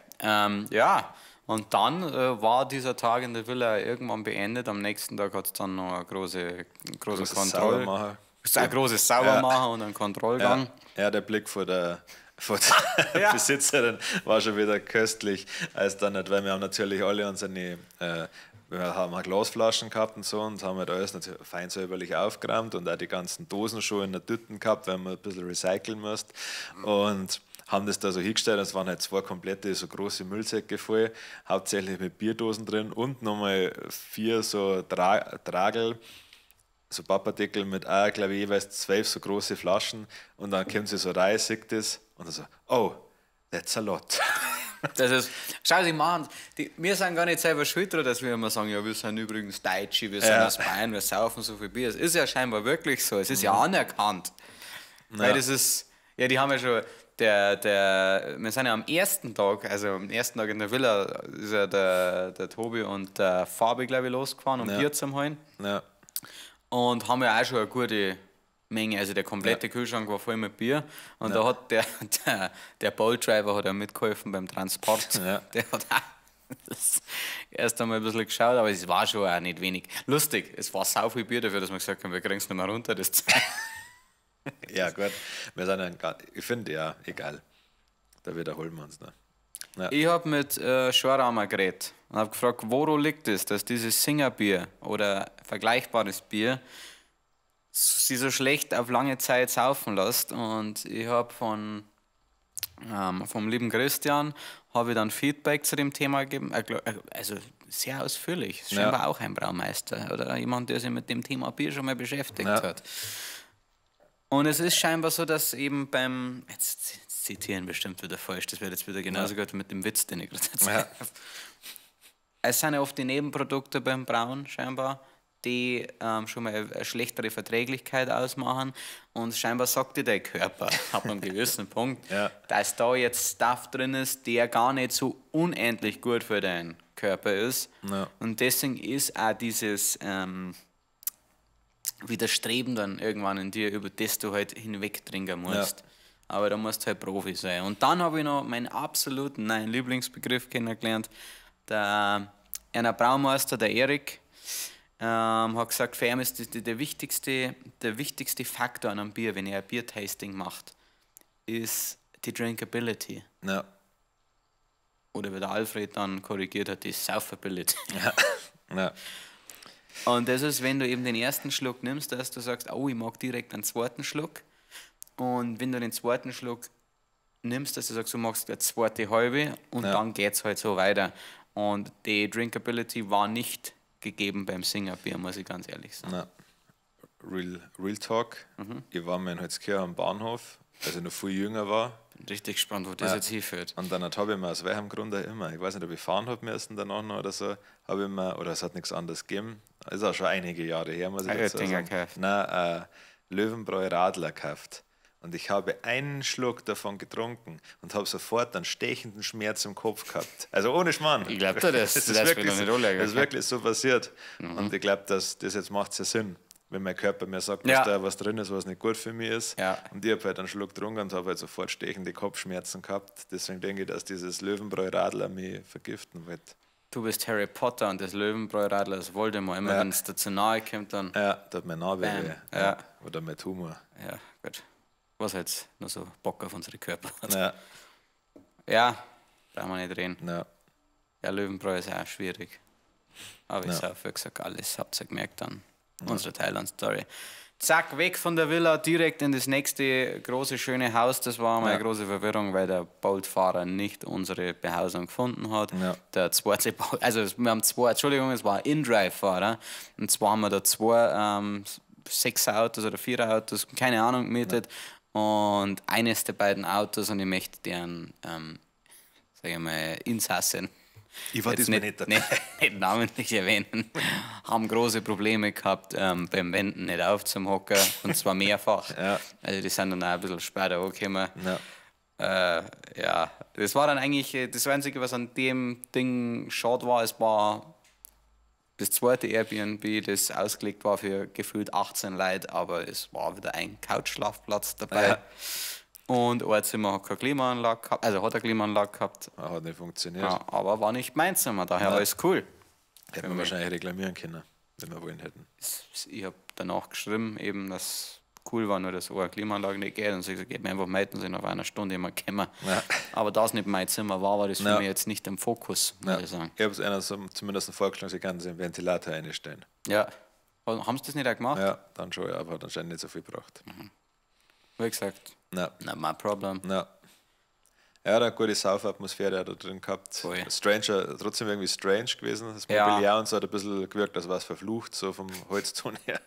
Ja, und dann war dieser Tag in der Villa irgendwann beendet. Am nächsten Tag hat es dann noch eine große Kontrolle. Saubermacher. Ein großes Saubermacher und einen Kontrollgang. Ja, der Blick vor der Besitzerin war schon wieder köstlich, als dann nicht, weil wir haben natürlich alle unsere, wir haben auch Glasflaschen gehabt und so und haben halt alles natürlich fein säuberlich aufgeräumt und auch die ganzen Dosen schon in der Tüten gehabt, weil man ein bisschen recyceln musste. Und haben das da so hingestellt, es waren halt zwei komplette so große Müllsäcke voll, hauptsächlich mit Bierdosen drin und nochmal 4 so Tragel, so Papadeckel mit auch, glaube ich, jeweils 12 so große Flaschen und dann kommt sie so rein, sieht das und dann so, oh, that's a lot. Das ist, schau, sie machen, wir sind gar nicht selber schuld daran, dass wir immer sagen, ja, wir sind übrigens Deutsche, wir sind aus Bayern, wir saufen so viel Bier. Es ist ja scheinbar wirklich so, es ist ja anerkannt. Ja. Weil das ist, ja, die haben ja schon, wir sind ja am ersten Tag, also am ersten Tag in der Villa, ist ja der Tobi und der Fabi, glaube ich, losgefahren, um Bier zu holen. Ja. Und haben ja auch schon eine gute Menge, also der komplette Kühlschrank war voll mit Bier. Und da hat der Bolt-Driver hat ja mitgeholfen beim Transport. Ja. Der hat auch erst einmal ein bisschen geschaut, aber es war schon auch nicht wenig. Lustig, es war sau viel Bier dafür, dass wir gesagt haben, wir kriegen es nicht mehr runter, das Zeug. Ja, gut. Wir sind ja, ich finde, ja, egal. Da wiederholen wir uns noch. Ja. Ich habe mit Schorama geredet und habe gefragt, woran liegt es, dass dieses Singerbier oder vergleichbares Bier sie so schlecht auf lange Zeit saufen lässt. Und ich habe vom lieben Christian habe ich dann Feedback zu dem Thema gegeben, also sehr ausführlich. Scheinbar auch ein Braumeister oder jemand, der sich mit dem Thema Bier schon mal beschäftigt hat. Und es ist scheinbar so, dass eben beim, jetzt zitieren bestimmt wieder falsch, das wird jetzt wieder genauso gut mit dem Witz, den ich gerade erzählt habe. Es sind ja oft die Nebenprodukte beim Brauen scheinbar, die schon mal eine schlechtere Verträglichkeit ausmachen. Und scheinbar sagt dir der Körper ab einem gewissen Punkt, dass da jetzt Stuff drin ist, der gar nicht so unendlich gut für deinen Körper ist. Ja. Und deswegen ist auch dieses Widerstreben dann irgendwann in dir, über das du halt hinwegtrinken musst. Ja. Aber da musst du halt Profi sein. Und dann habe ich noch meinen absoluten neuen Lieblingsbegriff kennengelernt. Der einer Braumeister, der Erik, hat gesagt, für ihn ist der wichtigste Faktor an einem Bier, wenn er ein Biertasting macht, ist die Drinkability. Ja. Oder wie der Alfred dann korrigiert hat, die Saufability. Ja. Ja. Und das ist, wenn du eben den ersten Schluck nimmst, dass du sagst, oh, ich mag direkt einen zweiten Schluck. Und wenn du den zweiten Schluck nimmst, dass du sagst, du magst eine zweite halbe und dann geht es halt so weiter. Und die Drinkability war nicht gegeben beim Singerbier, muss ich ganz ehrlich sagen. Na, Real Talk. Mhm. Ich war mal in Holzkirch am Bahnhof, als ich noch viel jünger war. Bin richtig gespannt, wo das jetzt hinführt. Und dann habe ich mir aus welchem Grund auch immer, ich weiß nicht, ob ich fahren habe müssen danach noch oder so, habe ich mir, oder es hat nichts anderes gegeben, ist auch schon einige Jahre her, muss ich dazu sagen. Gekauft. Nein, Löwenbräu Radler gekauft. Und ich habe einen Schluck davon getrunken und habe sofort einen stechenden Schmerz im Kopf gehabt. Also ohne Schmarrn. Ich glaube, das ist wirklich so passiert. Mhm. Und ich glaube, dass das jetzt macht ja Sinn, wenn mein Körper mir sagt, dass da was drin ist, was nicht gut für mich ist. Ja. Und ich habe halt einen Schluck getrunken und habe halt sofort stechende Kopfschmerzen gehabt. Deswegen denke ich, dass dieses Löwenbräu Radler mich vergiften wird. Du bist Harry Potter und das Löwenbräuradler ist Voldemort. Immer wenn es dir zu nahe kommt, dann. Ja, da hat mein Name Bam. weh. Ja. Oder mein Tumor. Ja, gut. Was jetzt nur so Bock auf unsere Körper hat. Ja, Ja, brauchen wir nicht reden. ja. Ja, Löwenbräu ist auch schwierig. Aber ich Ja. sauf, wie gesagt, alles. Habt ihr gemerkt dann. Unsere Thailand-Story. Zack, weg von der Villa, direkt in das nächste große, schöne Haus. Das war einmal eine große Verwirrung, weil der Bolt-Fahrer nicht unsere Behausung gefunden hat. Ja. Der zweite, also wir haben zwei, Entschuldigung, es war ein InDrive-Fahrer. Und zwar haben wir da zwei 6er-Autos oder 4er-Autos, keine Ahnung, gemietet. Und eines der beiden Autos, und ich möchte deren, sag ich mal, Insassen Ich war jetzt diesmal nicht dabei. nicht namentlich erwähnen, haben große Probleme gehabt, beim Wenden nicht aufzuhocken, und zwar mehrfach. Ja. Also die sind dann auch ein bisschen später angekommen. Ja. Ja, das war dann eigentlich das Einzige, was an dem Ding schade war, es war das zweite Airbnb, das ausgelegt war für gefühlt 18 Leute, aber es war wieder ein Couchschlafplatz dabei. Ja. Und ein Zimmer hat keine Klimaanlage gehabt, also hat eine Klimaanlage gehabt, Ah, hat nicht funktioniert. ja, aber war nicht mein Zimmer, daher alles cool. Hätten wir wahrscheinlich reklamieren können, wenn wir wollen hätten. Ich habe danach geschrieben, eben, dass cool war, nur dass eine Klimaanlage nicht geht. Und sie hat gesagt, gib mir einfach melden, sind auf einer Stunde immer gekommen. Ja. Aber da es nicht mein Zimmer war, war das für Ja. mich jetzt nicht im Fokus, muss Ja. ich sagen. Ich habe es einer so, zumindest vorgeschlagen, sie können sich einen Ventilator einstellen. Ja. Haben sie das nicht auch gemacht? Ja, dann schon, ja, aber hat anscheinend nicht so viel gebracht. Wie gesagt, Ja. not my problem. Ja. Er hat eine gute Saufatmosphäre da drin gehabt. Voll. Stranger, trotzdem irgendwie strange gewesen. Das Ja. Mobiliar und so hat ein bisschen gewirkt, als war es verflucht, so vom Holzton her.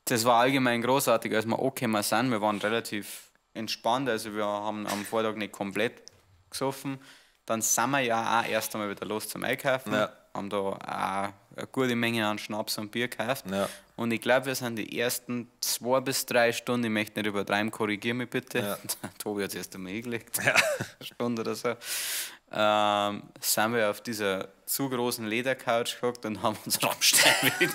Das war allgemein großartig, als wir angekommen sind. Wir waren relativ entspannt, also wir haben am Vortag nicht komplett gesoffen. Dann sind wir ja auch erst einmal wieder los zum Einkaufen. Ja. Haben da auch eine gute Menge an Schnaps und Bier gekauft. Ja. Und ich glaube, wir sind die ersten 2 bis 3 Stunden, ich möchte nicht übertreiben, korrigiere mich bitte. Ja. Tobi hat es erst einmal hingelegt, eine Stunde oder so. Sind wir auf dieser zu großen Ledercouch gehockt und haben uns Rammstein wieder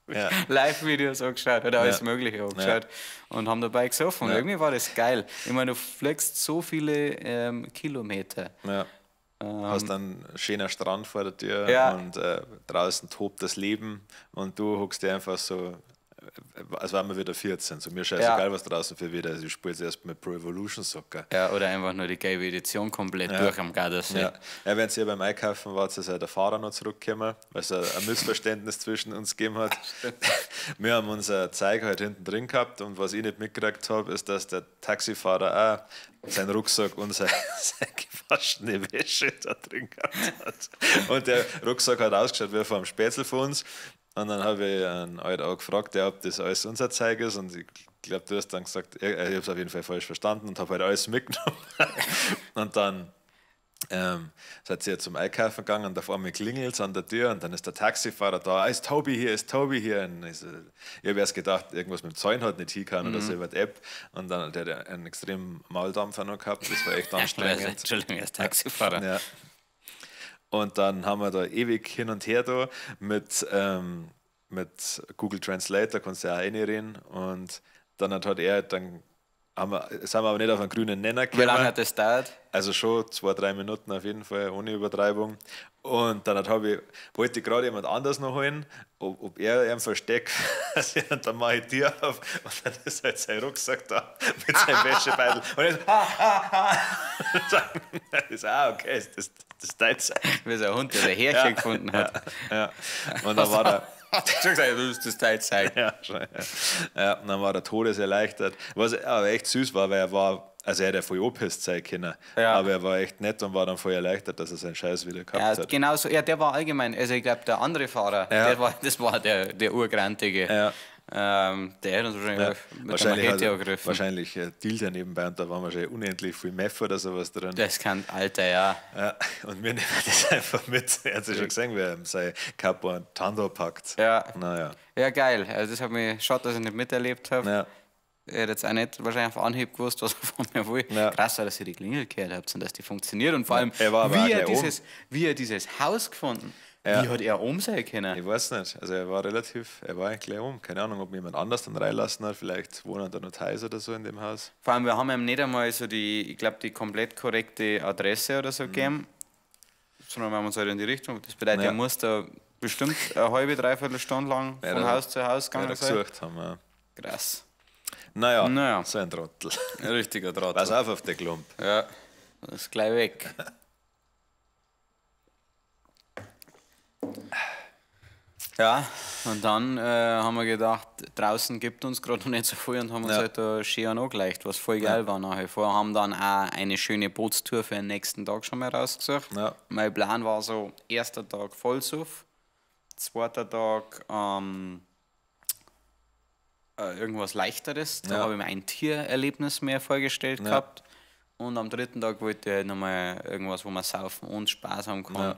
Ja. Live-Videos angeschaut oder alles Ja. Mögliche angeschaut und haben dabei gesoffen. Und Ja. irgendwie war das geil. Ich meine, du fliegst so viele Kilometer. Ja. Hast dann einen schönen Strand vor der Tür Ja. und draußen tobt das Leben und du hockst dir einfach so, als wären wir wieder 14. So, mir scheißegal, Ja. was draußen für wieder ist. Ich spiele jetzt erst mit Pro Evolution Soccer. Ja, oder einfach nur die gelbe Edition komplett durch am Gardasee. Ja. Ja, während ihr beim Einkaufen wart, ist ja der Fahrer noch zurückgekommen, weil es ein Missverständnis zwischen uns gegeben hat. Wir haben unser Zeug halt hinten drin gehabt und was ich nicht mitgekriegt habe, ist, dass der Taxifahrer auch seinen Rucksack und seine gewaschene Wäsche da drin gehabt hat. Und der Rucksack hat ausgeschaut wie vor einem Spätzl von uns. Und dann habe ich einen halt auch gefragt, ja, ob das alles unser Zeug ist. Und ich glaube, du hast dann gesagt, ich habe es auf jeden Fall falsch verstanden und habe halt alles mitgenommen. Und dann seid ihr zum Einkaufen gegangen und auf einmal klingelt es an der Tür und dann ist der Taxifahrer da, ah, ist Tobi hier, ist Tobi hier. Und ich so, ich habe erst gedacht, irgendwas mit dem Zaun hat nicht hingehauen oder so über die App. Und dann der hat einen extremen Mauldampfer noch gehabt, das war echt anstrengend. Entschuldigung, er ist Taxifahrer. Ja. Und dann haben wir da ewig hin und her da mit Google Translate, da kannst du ja auch reinreden. Und dann hat er, dann haben wir, sind wir aber nicht auf einen grünen Nenner Wie gekommen. lange hat das gedauert? Also schon 2, 3 Minuten auf jeden Fall, ohne Übertreibung. Und dann wollte ich gerade jemand anders noch holen, ob er ihn versteckt. Und dann mache ich die Tür auf und dann ist halt sein Rucksack da mit seinem Wäschebeutel. Und er so, ha, ha, ha. Und dann ist okay, das ist dein Zeug. Wie so ein Hund, der sein Härchen gefunden hat. Ja. Und dann war der. Schon gesagt, das ist das dein Zeug. Ja, schon, ja. Ja, und dann war der todeserleichtert. Was aber echt süß war, weil er war, also er hätte ja voll angepisst sein können, Ja. aber er war echt nett und war dann voll erleichtert, dass er seinen Scheiß wieder gehabt Ja, hat. genau so. Ja, der war allgemein, also ich glaube, der andere Fahrer, Ja. das war der Urgrantige. Ja. Der hat uns wahrscheinlich Ja, mit der Machete angegriffen. wahrscheinlich dealt er nebenbei und da war wahrscheinlich unendlich viel Meth oder sowas drin. Das kann, Alter, ja. Ja, und wir nehmen das einfach mit. Er hat sich schon gesehen, wer ihm sein Capo und Tando packt. Ja. Naja. Ja, geil. Also das hat mich schade, dass ich nicht miterlebt habe. Ja. Er hat jetzt auch nicht wahrscheinlich auf Anhieb gewusst, was er von mir will. Ja. Krass, dass ihr die Klingel gehört habt und dass die funktioniert. Und vor allem, Er war aber auch wie, er gleich oben. wie er dieses Haus gefunden. Ja. Wie hat er oben sein können? Ich weiß nicht. Also er war eigentlich gleich um. Keine Ahnung, ob jemand anders dann reinlassen hat. Vielleicht wohnen da noch Thais oder so in dem Haus. Vor allem, wir haben ihm nicht einmal so die, ich glaube, die komplett korrekte Adresse oder so gegeben. sondern wir haben uns halt in die Richtung. Das bedeutet, er muss da bestimmt eine halbe, dreiviertel Stunde lang von Haus zu Haus gegangen sein. Gesucht haben, ja. Krass. Naja, naja, so ein Trottel. Ein richtiger Trottel. Pass auf den Klump. Ja, das ist gleich weg. Ja, und dann haben wir gedacht, draußen gibt uns gerade noch nicht so viel und haben uns halt da schön angelegt, was voll geil war nachher. Vorher haben dann auch eine schöne Bootstour für den nächsten Tag schon mal rausgesucht. Ja. Mein Plan war so, erster Tag Vollsuff, zweiter Tag irgendwas Leichteres, da habe ich mir ein Tiererlebnis mehr vorgestellt gehabt. Und am dritten Tag wollte ich halt nochmal irgendwas, wo man saufen und Spaß haben kann.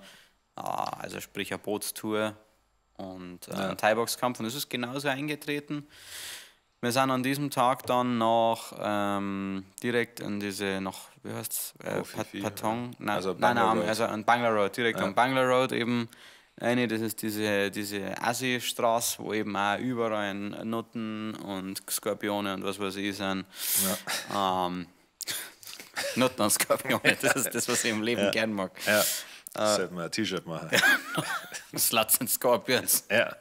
Ja. Also sprich eine Bootstour und ein Thai-Box-Kampf. Und das ist genauso eingetreten. Wir sind an diesem Tag dann noch direkt in diese, noch, wie heißt es? Patong? Nein, also nein, also an Bangla Road, direkt am Bangla Road eben. Eine, das ist diese Assi-Straße, wo eben auch überall Nutten und Skorpione und was weiß ich sind. Ja. Nutten und Skorpione, das ist das, was ich im Leben gern mag. Ja. Das sollte man ein T-Shirt machen. Sluts and Scorpions. Ja.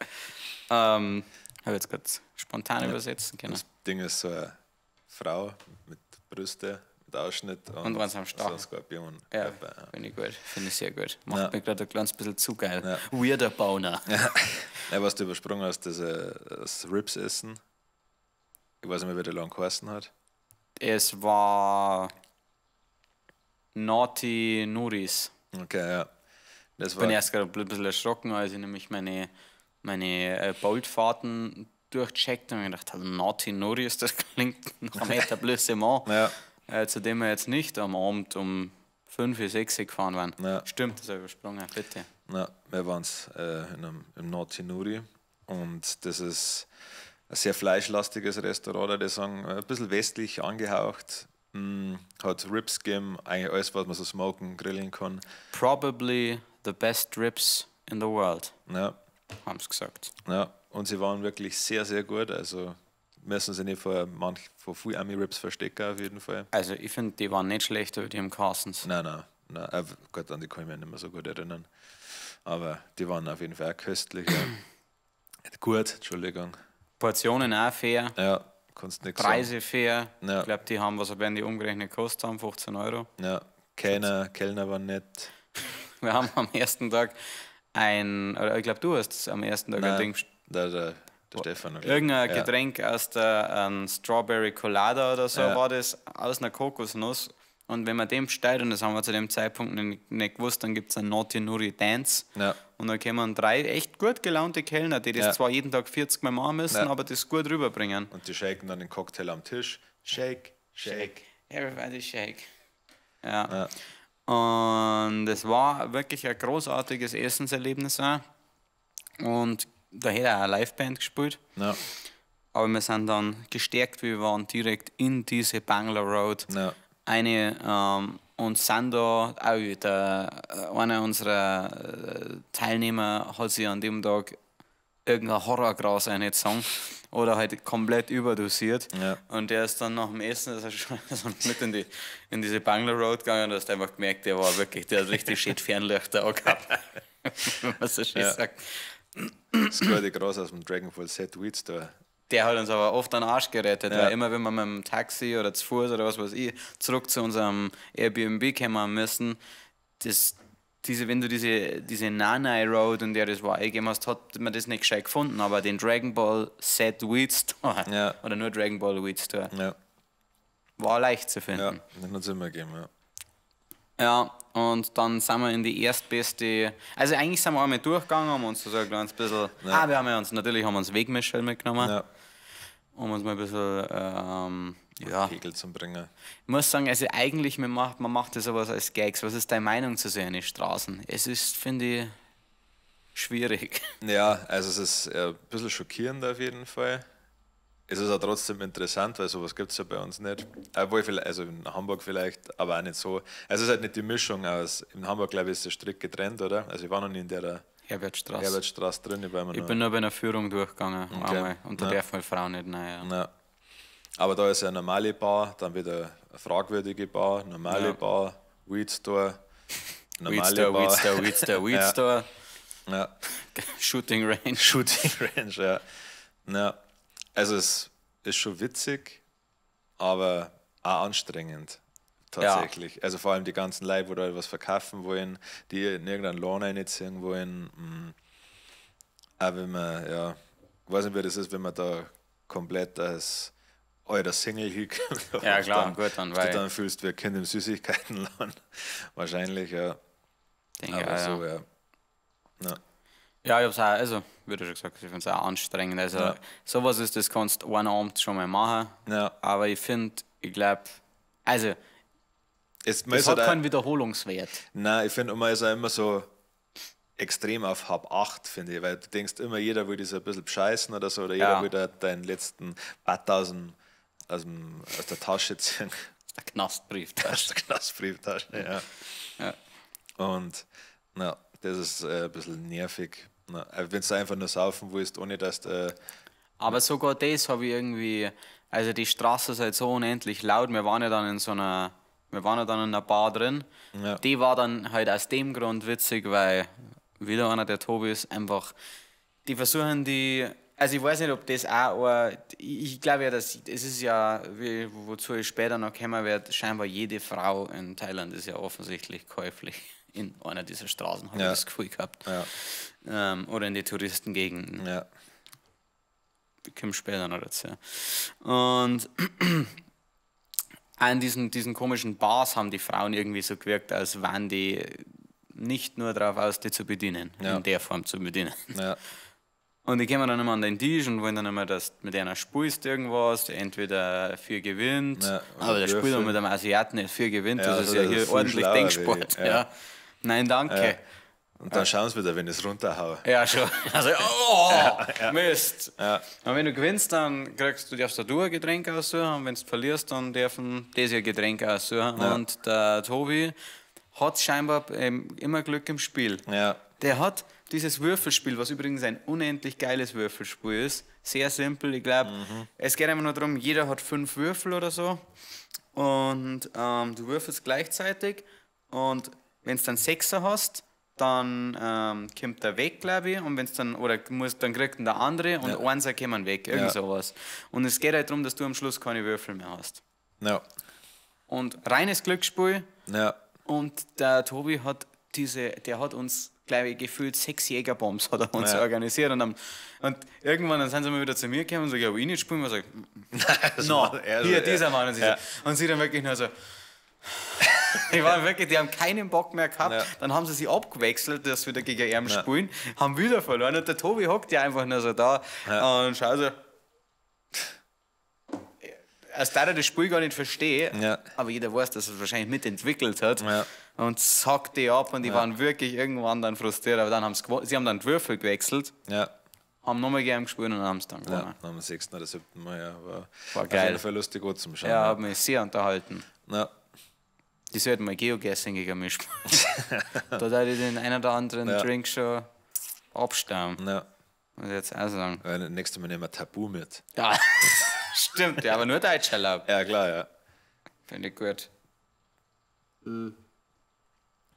Habe jetzt gerade spontan übersetzen können. Das Ding ist so eine Frau mit Brüste, mit Ausschnitt und eins am Stachel. So ein Skorpion. Ja, finde ich gut. Finde ich sehr gut. Macht mir gerade ein kleines bisschen zu geil. Ja. Weirder Boner. Ja. Ja, was du übersprungen hast, das Ribs essen. Ich weiß nicht mehr, wie der lang geheißen hat. Es war Naughty Nuris. Okay, ja. Das ich bin erst gerade ein bisschen erschrocken, als ich nämlich meine Bolt-Fahrten durchcheckt und mir gedacht habe, Naughty Nuris, das klingt nach einem Etablissement, zu dem wir jetzt nicht am Abend um 5, 6 gefahren waren. Ja. Stimmt, das habe ich übersprungen, bitte. Ja, wir waren im Naughty Nuri und das ist ein sehr fleischlastiges Restaurant, würde ich sagen, ein bisschen westlich angehaucht. Hat Ribs gegeben, eigentlich alles, was man so smoken, grillen kann. Probably the best ribs in the world, ja. Haben sie gesagt. Ja, und sie waren wirklich sehr, sehr gut. Also müssen sie nicht vor viel Ami-Ribs verstecken, auf jeden Fall. Also ich finde, die waren nicht schlecht, aber die haben Carstens. Nein. Gott, an die kann ich mich nicht mehr so gut erinnern. Aber die waren auf jeden Fall auch köstlich. Ja. Gut, Entschuldigung. Portionen auch fair. Ja. Kannst nix Preise sagen. Fair. Ja. Ich glaube, die haben, was werden die umgerechnet gekostet haben, 15 Euro. Ja, Kellner war nett. Wir haben am ersten Tag oder ich glaube, du hast am ersten Tag Nein, ein Ding. Der Stefan. Irgendein Getränk aus der Strawberry Colada oder so war das, aus einer Kokosnuss. Und wenn man dem bestellt, und das haben wir zu dem Zeitpunkt nicht gewusst, dann gibt es einen Naughty Nuri Dance. Ja. Und dann kommen 3 echt gut gelaunte Kellner, die das zwar jeden Tag 40 Mal machen müssen, aber das gut rüberbringen. Und die shaken dann den Cocktail am Tisch. Shake, shake. Everybody shake. Ja. Und es war wirklich ein großartiges Essenserlebnis auch. Und da hätte auch eine Liveband gespielt. Ja. Aber wir sind dann gestärkt, wie wir waren, direkt in diese Bangla Road. Ja. Eine, und sind da auch wieder, einer unserer Teilnehmer hat sich an dem Tag irgendein Horrorgras reingezogen oder halt komplett überdosiert. Ja. Und der ist dann nach dem Essen ist er schon so mit in diese Bangla Road gegangen und hast einfach gemerkt, der war wirklich, der hat richtig schön Fernlichter auch gehabt. Wenn man so schön sagt. Das gute Gras aus dem Dragon Ball Z Weed Store. Der hat uns aber oft an den Arsch gerettet, weil immer wenn wir mit dem Taxi oder zu Fuß oder was weiß ich zurück zu unserem Airbnb kommen müssen, wenn du diese Nanai Road und der das war eingegeben hast, hat man das nicht gescheit gefunden, aber den Dragon Ball Z Weed Store oder nur Dragon Ball Weed Store war leicht zu finden. Ja, den hat es immer gegeben, ja. Ja, und dann sind wir in die erstbeste. Also eigentlich sind wir einmal durchgegangen, haben uns so ein kleines bisschen. Ja. Ah, wir haben ja uns, natürlich haben wir uns Wegmischel mitgenommen. Ja. Um uns mal ein bisschen Pegel zu bringen. Ich muss sagen, also eigentlich, man macht das sowas als Gags. Was ist deine Meinung zu so einen Straßen? Es ist, finde ich, schwierig. Ja, also es ist ein bisschen schockierend auf jeden Fall. Es ist auch trotzdem interessant, weil sowas gibt es ja bei uns nicht. Obwohl, also in Hamburg vielleicht, aber auch nicht so. Also es ist halt nicht die Mischung aus. In Hamburg, glaube ich, ist das strikt getrennt, oder? Also ich war noch nie in der Herbertstraße. Herbertstraße drin. Ich bin nur bei einer Führung durchgegangen. Okay. Einmal. Und da darf man Frauen nicht rein. Ja. Aber da ist ja eine normale Bar, dann wieder eine fragwürdige Bar, normale Bar, Weed Store. normale Weed Store, Bar. Weed Store, Weed Store, Weed Ja. Store, Ja. Shooting Range. Shooting Range, ja. Ja. Also es ist schon witzig, aber auch anstrengend. Tatsächlich. Also vor allem die ganzen Leute, wo da was verkaufen wollen, die in irgendeinen Lohn reinziehen wollen. Auch wenn man, ja, ich weiß nicht, wie das ist, wenn man da komplett als alter Single hinkommt. Ja, klar, dann, gut, dann, du weil- dann fühlst wie ein Kind im Süßigkeitenland. Wahrscheinlich, ja. Denke Aber ich auch, so, ja. ja. Ja. Ja, ich hab's auch, also, wie du schon gesagt hast, ich find's auch anstrengend. Also, Ja. sowas ist, das kannst du einen Abend schon mal machen. Ja. Aber ich finde, ich glaube, also, Es, man es ist hat halt auch- keinen Wiederholungswert. Nein, ich finde immer, ist er immer so extrem auf Hab 8, finde ich, weil du denkst immer, jeder will dich so ein bisschen bescheißen oder so, oder jeder Ja. will da deinen letzten Batt aus der Tasche ziehen. Der Knastbrief. Aus der Knastbrieftasche, ja. Ja. Und na, das ist ein bisschen nervig. Na, wenn du einfach nur saufen willst, ohne dass du. Aber sogar das habe ich irgendwie, also die Straße ist halt so unendlich laut. Wir waren ja dann in so einer, wir waren ja dann in einer Bar drin. Ja. Die war dann halt aus dem Grund witzig, weil wieder einer der Tobis einfach, die versuchen die, also ich weiß nicht, ob das auch, ich glaube ja, dass es ist ja, wie, wozu ich später noch kommen werde, scheinbar jede Frau in Thailand ist ja offensichtlich käuflich in einer dieser Straßen, habe Ja. ich das Gefühl gehabt. Ja. Oder in die Touristengegenden. Ja. Komme später noch dazu. Und an diesen komischen Bars haben die Frauen irgendwie so gewirkt, als wären die nicht nur darauf aus, die zu bedienen, Ja. in der Form zu bedienen. Ja. Und die kommen dann immer an den Tisch und wollen dann immer, dass du mit einer spielst irgendwas, entweder für gewinnt, Ja, oder aber der spielt dann Würfel. mit einem Asiaten nicht für gewinnt, Ja, das also ist ja das hier ist viel ordentlich schlauer, Denksport. wie- Ja. ja. Nein, danke. Ja. Und dann schauen sie wieder, wenn ich es runterhaue. Ja, schon. Also, oh, Mist. Ja. Und wenn du gewinnst, dann kriegst du, darfst du ein Getränk aussuchen. Und wenn du verlierst, dann dürfen die sich ein Getränk aussuchen. Ja. Und der Tobi hat scheinbar immer Glück im Spiel. Ja. Der hat dieses Würfelspiel, was übrigens ein unendlich geiles Würfelspiel ist. Sehr simpel, ich glaube, es geht einfach nur darum, jeder hat 5 Würfel oder so. Und du würfelst gleichzeitig. Und wenn du dann 6er hast, dann kommt der weg, glaube ich. Und wenn's dann, oder muss, dann kriegt ihn der andere und Ja. Einser kommen weg, irgend Ja. sowas. Und es geht halt darum, dass du am Schluss keine Würfel mehr hast. Ja. Und reines Glücksspiel. Ja. Und der Tobi hat der hat uns, glaube ich, gefühlt 6 Jägerbombs hat er uns Ja. organisiert. Und, und irgendwann dann sind sie mal wieder zu mir gekommen und sagen, ja, will ich nicht spielen? Und ich sag, no, war er hier, so, dieser ja. Mann. Und sie, Ja. so, und sie dann wirklich nur so, die waren wirklich, die haben keinen Bock mehr gehabt. Ja. Dann haben sie sich abgewechselt, dass sie wieder gegen ihn Ja. spielen, haben wieder verloren. Und der Tobi hockt ja einfach nur so da Ja. und schaut so. Als der das Spiel gar nicht verstehe, Ja. aber jeder weiß, dass er es wahrscheinlich mitentwickelt hat Ja. und sackt die ab und die waren wirklich irgendwann dann frustriert, aber dann haben sie, sie haben dann die Würfel gewechselt, Ja. haben nochmal gegen ihn gespielt und haben es dann gewonnen. Ja, am 6. oder 7. Mal, ja. War, War auf geil. jeden Fall lustig gut zum Schauen. Ja, hat mich sehr unterhalten. Ja. Die sollten mal Geoguessing gegen mich spielen. Da hätte ich den einen oder anderen Ja. Drink schon abstauben. Ja. Muss ich jetzt auch sagen. Weil nächstes Mal nehmen wir Tabu mit. Ja, stimmt, ja, aber nur Deutsch erlaubt. Ja, klar, ja. Finde ich gut.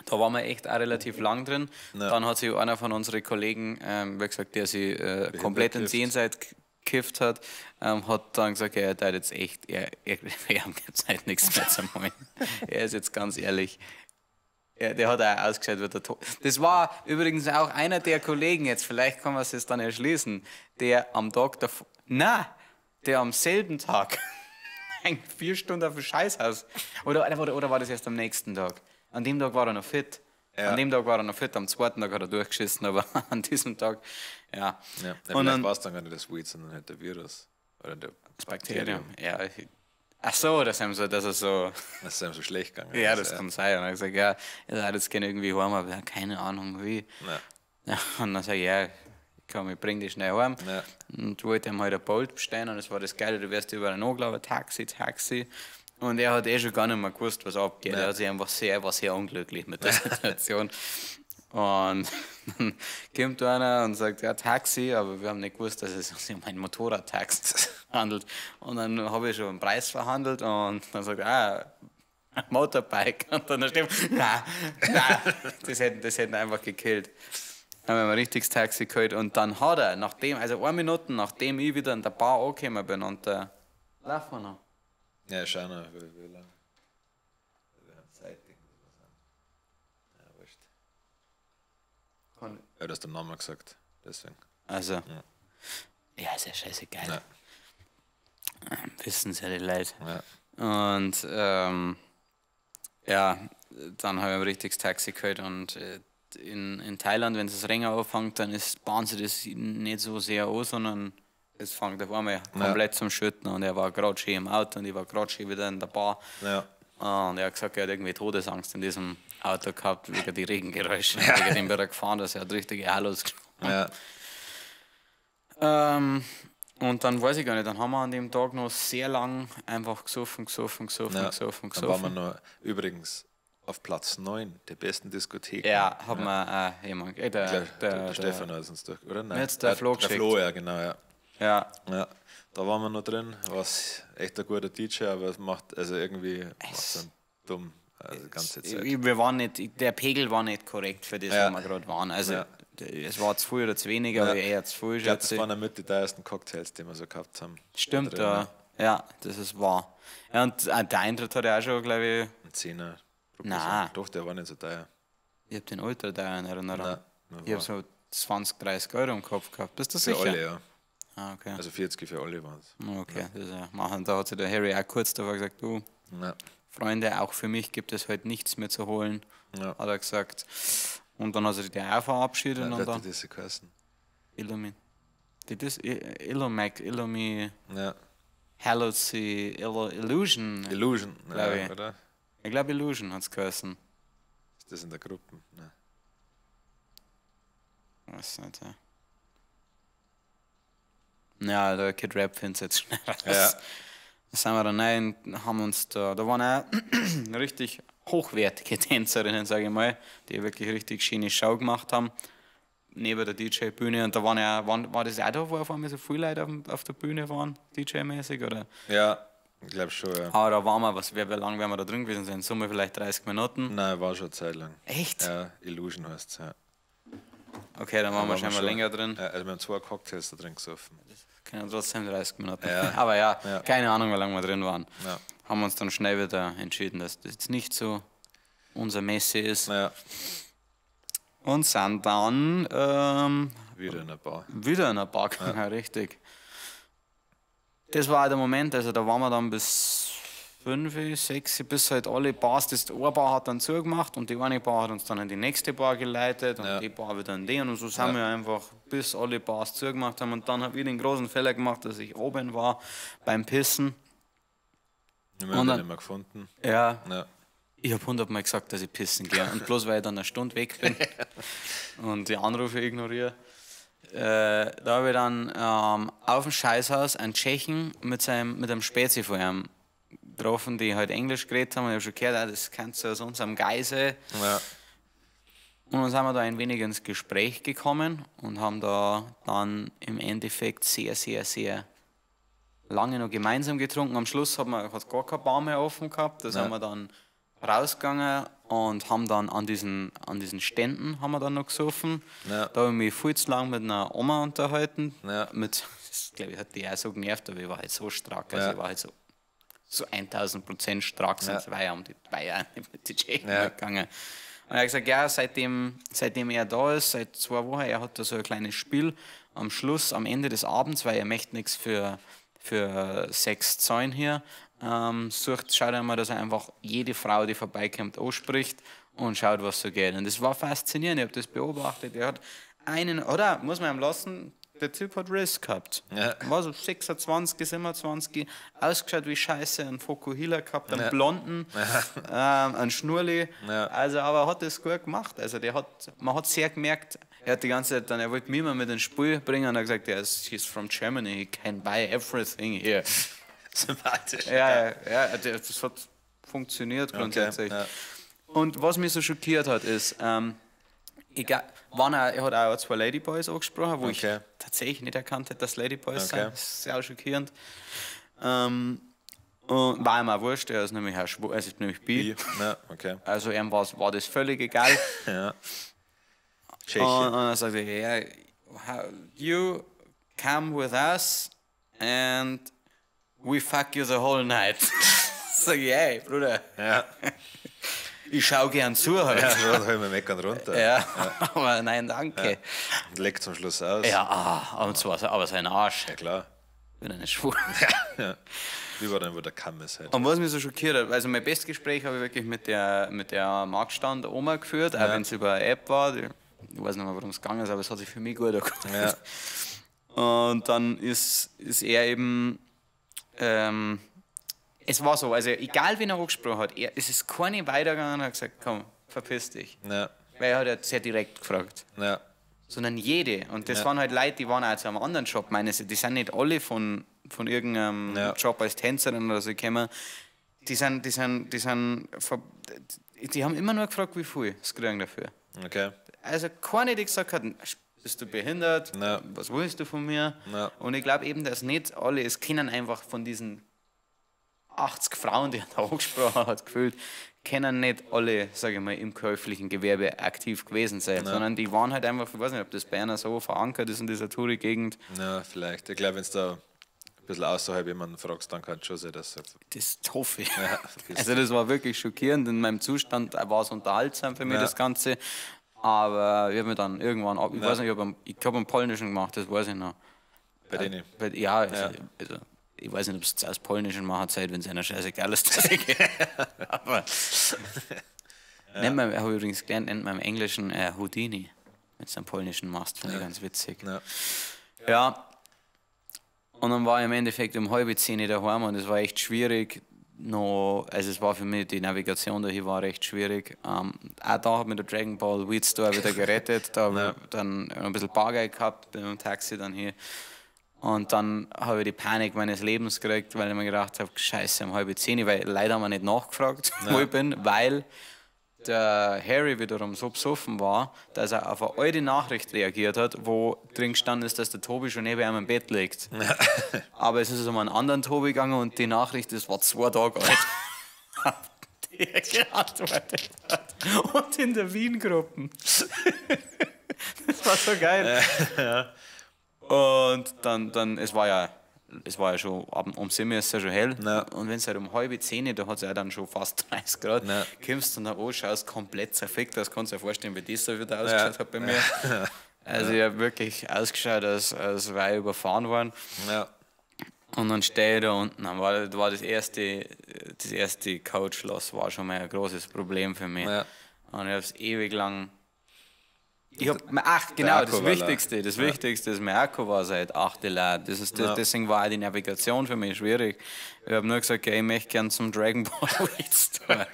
Da waren wir echt auch relativ lang drin. Ja. Dann hat sich einer von unseren Kollegen, wie gesagt, der sich komplett ins gekifft. Jenseits gekifft hat, hat dann gesagt, er hat jetzt echt, er gibt halt nichts mehr zu machen. Er ist jetzt ganz ehrlich. Der hat auch ausgeschaut wie der Tod. Das war übrigens auch einer der Kollegen, jetzt vielleicht kann man es dann erschließen, der am Tag davor, na, der am selben Tag 4 Stunden auf dem Scheißhaus. Oder war das erst am nächsten Tag? An dem Tag war er noch fit. Ja. An dem Tag war er noch fit, am zweiten Tag hat er durchgeschissen, aber an diesem Tag, ja. Ja. Ja, Und vielleicht dann, war es dann gar nicht das Weed, sondern halt der Virus. Oder der das Bakterium. Ja, ach so, das haben so, dass er so. Das ist einem so schlecht gegangen. Ja, ist, das kann sein. Und er hat gesagt, ja, er hat jetzt gerne irgendwie heim, aber keine Ahnung wie. Ja. Ja, und dann sag ich, ja, komm, ich bring dich schnell heim. Ja. Und wollte ihm halt ein Bolt bestellen und das war das Geile, du wirst überall angelaufen, Taxi, Taxi. Und er hat eh schon gar nicht mehr gewusst, was abgeht. Ja. Er hat sich einfach sehr, war sehr unglücklich mit der Situation. Und dann kommt einer und sagt, ja, Taxi, aber wir haben nicht gewusst, dass es sich um ein Motorradtaxi handelt. Und dann habe ich schon einen Preis verhandelt und dann sagt er, Motorbike. Und dann der Stefan, nein, nein, das hätten einfach gekillt. Dann haben wir ein richtiges Taxi geholt und dann hat er, nachdem, also 1 Minute, nachdem ich wieder in der Bar angekommen bin und laufen wir noch. Ja, schau noch, wie lange. Wir haben Zeit. Ja, wurscht. Ja, du hast den Namen gesagt, deswegen. Also, ja, ist ja scheißegal. Wissen es ja die Leute. Und ja, dann habe ich ein richtiges Taxi geholt und in Thailand, wenn es Regen anfängt, dann bahnt sich das nicht so sehr an, sondern es fängt auf einmal komplett zum Schütten und er war gerade schon im Auto und ich war gerade schon wieder in der Bar. Und er hat gesagt, er hat irgendwie Todesangst in diesem Auto gehabt, wegen die Regengeräusche. Wegen dem bin er gefahren, dass er hat richtige Hallos Und dann weiß ich gar nicht, dann haben wir an dem Tag noch sehr lang einfach gesoffen, gesoffen, gesoffen, gesoffen, Dann waren wir gesoffen. noch übrigens auf Platz 9 der besten Diskotheken. Ja, hat mir jemand, Ich glaub, der Stefan hat es uns durch, oder? Nein. Mir hat's der Flo Der geschickt. Flo, ja, genau, ja. Ja, Ja, da waren wir noch drin. War echt ein guter DJ, aber es macht, also irgendwie macht's einen dumm, also die ganze Zeit. Wir waren nicht, der Pegel war nicht korrekt für das, wo wir gerade waren. Also es war zu viel oder zu wenig, aber eher zu viel, Ich glaube, das schätze ich. waren mit die teuersten Cocktails, die wir so gehabt haben. Stimmt, Drin, ja. Ja, das ist wahr. Ja, und der Eintritt hat ja auch schon, glaube ich, Ein Zehner pro Nein. Person. Doch, der war nicht so teuer. Ich habe den ultra teuer in Erinnerung. Nein, Ich habe so 20, 30 Euro im Kopf gehabt. Bist du Für sicher? alle, ja. Ah, okay. Also 40 für alle waren es. Okay, das ist ja machen. Da hat sich der Harry auch kurz davor gesagt, du, Freunde, auch für mich gibt es heute nichts mehr zu holen, hat er gesagt. Und dann hat sich der auch verabschiedet Ja, und wer dann hat das geheißen? Illumi. Die das Illumac, Illumi, Halluci, Illusion. Illusion, Glaub ja, ich. oder? Ich glaube, Illusion hat es geheißen. Ist das in der Gruppe? Nein. Weiß nicht, ja. Ja, der Kid Rap findet jetzt schnell raus. Da sind wir dann rein, haben uns da waren auch richtig hochwertige Tänzerinnen, sage ich mal, die wirklich richtig schöne Show gemacht haben, neben der DJ-Bühne. Und da waren ja, war das auch da, wo auf einmal so viele Leute auf der Bühne waren, DJ-mäßig, oder? Ja, ich glaube schon, ja. Aber da waren wir, wie lange werden wir da drin gewesen sein? In Summe vielleicht 30 Minuten. Nein, war schon eine Zeit lang. Echt? Ja, Illusion heißt es, ja. Okay, dann waren wir Waren scheinbar schon. länger drin. Ja, also wir haben zwei Cocktails da drin gesoffen. Können trotzdem 30 Minuten. Ja. Aber ja, keine Ahnung, wie lange wir drin waren. Haben wir uns dann schnell wieder entschieden, dass das jetzt nicht so unser Messe ist. Und sind dann Wieder in der Bar. wieder in der Bar gegangen, richtig. Das war auch der Moment, also da waren wir dann bis 5, 6, bis halt alle Bars, das eine Bar hat dann zugemacht und die eine Bar hat uns dann in die nächste Bar geleitet und die Bar wieder in die und so sind wir einfach, bis alle Bars zugemacht haben, und dann habe ich den großen Fehler gemacht, dass ich oben war beim Pissen. Wir Und haben den dann- nicht mehr gefunden. Ja, ich habe hundertmal gesagt, dass ich pissen gehe. Und bloß weil ich dann eine Stunde weg bin und die Anrufe ignoriere. Da habe ich dann auf dem Scheißhaus einen Tschechen mit einem Spezi vor ihm getroffen, die halt Englisch geredet haben. Und ich habe schon gehört, ah, das kannst du aus unserem Geise. Und dann sind wir da ein wenig ins Gespräch gekommen und haben da dann im Endeffekt sehr, sehr, sehr lange noch gemeinsam getrunken. Am Schluss hat man hat gar keine Bar mehr offen gehabt. Da sind wir dann rausgegangen und haben dann an diesen Ständen haben wir dann noch gesoffen. Da habe ich mich viel zu lang mit einer Oma unterhalten. Mit, das, glaube ich, hat die auch so genervt, aber ich war halt so strack. Also ich war halt so 1000% strack, sonst war ja um die 2 Jahre nicht mit die Tschechen gegangen. Und er hat gesagt, ja, seitdem er da ist, seit 2 Wochen, er hat da so ein kleines Spiel am Schluss, am Ende des Abends, weil er möchte nichts für Sex zahlen hier, schaut er immer, dass er einfach jede Frau, die vorbeikommt, anspricht und schaut, was so geht. Und das war faszinierend, ich habe das beobachtet. Er hat einen, oder muss man ihm lassen, der Typ hat Risk gehabt. War so 26, 27, ausgeschaut wie Scheiße, einen Vokuhila gehabt, einen blonden, einen Schnurli. Also, aber er hat das gut gemacht. Also, man hat sehr gemerkt, er hat die ganze Zeit dann, er wollte mich immer mit ins Spiel bringen und er hat gesagt, he's from Germany, he can buy everything here. Sympathisch. Ja, das hat funktioniert grundsätzlich. Und was mich so schockiert hat, ist, egal, er hat auch zwei Ladyboys angesprochen, wo ich tatsächlich nicht erkannt hätte, dass Ladyboys sind. Das ist sehr schockierend. Und war ihm auch wurscht, er ist nämlich auch schwul, er ist nämlich bi. Bi. Ja, okay. Also ihm war das völlig egal. Ja. Tscheche. Und dann sagte er, yeah, you come with us and we fuck you the whole night. Sag ich, hey, Bruder, Ja, ich schau gern zu halt. ja, schon hol mir meckern runter. Ja, aber nein, danke. Und leckt zum Schluss aus. Ja, und zwar, aber sein Arsch. Ja, klar. Bin ja nicht schwul. Ja. Lieber dann, wo der Kamm ist halt. Und was mich so schockiert hat, also mein bestes Gespräch habe ich wirklich mit der Marktstand Oma geführt, auch wenn es über eine App war. Ich weiß nicht mehr, worum es gegangen ist, aber es hat sich für mich gut angehört. Ja. Und dann ist er eben, es war so, also egal wen er angesprochen hat, es ist keine weitergegangen und hat gesagt, komm, verpiss dich. Ja. Weil er hat ja sehr direkt gefragt. Ja. Sondern jede. Und das Ja. waren halt Leute, die waren auch zu einem anderen Job. Meine, die sind nicht alle von irgendeinem Ja. Job als Tänzerin oder so gekommen. Die haben immer nur gefragt, wie viel sie kriegen dafür. Okay. Also keine, die gesagt hat, bist du behindert? Ja. Was willst du von mir? Ja. Und ich glaube eben, dass nicht alle, es können einfach von diesen 80 Frauen, die er da angesprochen hat, gefühlt, können nicht alle, sage ich mal, im käuflichen Gewerbe aktiv gewesen sein, sondern die waren halt einfach, ich weiß nicht, ob das bei einer so verankert ist in dieser Touri-Gegend. Ja, vielleicht. Ich glaube, wenn du da ein bisschen außerhalb jemanden fragst, dann kann es schon sein, dass du sagst, Das hoffe ich. Ja, Also das war wirklich schockierend. In meinem Zustand war es unterhaltsam für mich, Ja. das Ganze. Aber ich habe mir dann irgendwann, ich weiß nicht, ich hab einen polnischen gemacht, das weiß ich noch. bei denen. Ja, also, ich weiß nicht, ob es aus polnischen machen Zeit, wenn es einer scheißegal ist, dass ich Aber nennt man, habe ich übrigens gelernt, nennt man im Englischen Houdini. Wenn du einen polnischen machst, finde ich ganz witzig. Ja. Ja. Und dann war ich im Endeffekt um 9:30 daheim und es war echt schwierig. Noch, also es war für mich, die Navigation da hier war recht schwierig. Auch da hat mir der Dragon Ball Weed Store wieder gerettet. Da habe ich dann ein bisschen Bargeld gehabt, bin mit dem Taxi dann hier. Und dann habe ich die Panik meines Lebens gekriegt, weil ich mir gedacht habe, scheiße, um 9:30, weil leider haben wir nicht nachgefragt, wo ich bin, weil der Harry wiederum so besoffen war, dass er auf eine alte Nachricht reagiert hat, wo drin gestanden ist, dass der Tobi schon neben ihm im Bett liegt. Aber es ist um einen anderen Tobi gegangen und die Nachricht, das war 2 Tage alt. Die er geantwortet hat. Und in der Wien-Gruppe. Das war so geil. Und dann es war ja schon um 7 Uhr ist es ja schon hell. Ja. Und wenn es halt um 9:30, da hat es ja dann schon fast 30 Grad, Ja. kommst und dann anschaust, komplett zerfickt. Das kannst du dir vorstellen, wie das da wieder ausgeschaut hat bei mir. Also ich habe wirklich ausgeschaut, als wäre ich überfahren worden. Ja. Und dann stehe ich da unten. Dann war das erste Coach-Loss war schon mal ein großes Problem für mich. Ja. Und ich habe es ewig lang. Genau, das Akku war Wichtigste, das Wichtigste ist, mein Akku war seit 8 leer. Das ist das, Ja. Deswegen war auch die Navigation für mich schwierig. Ich habe nur gesagt, okay, ich möchte gern zum Dragon Ball Weed Store.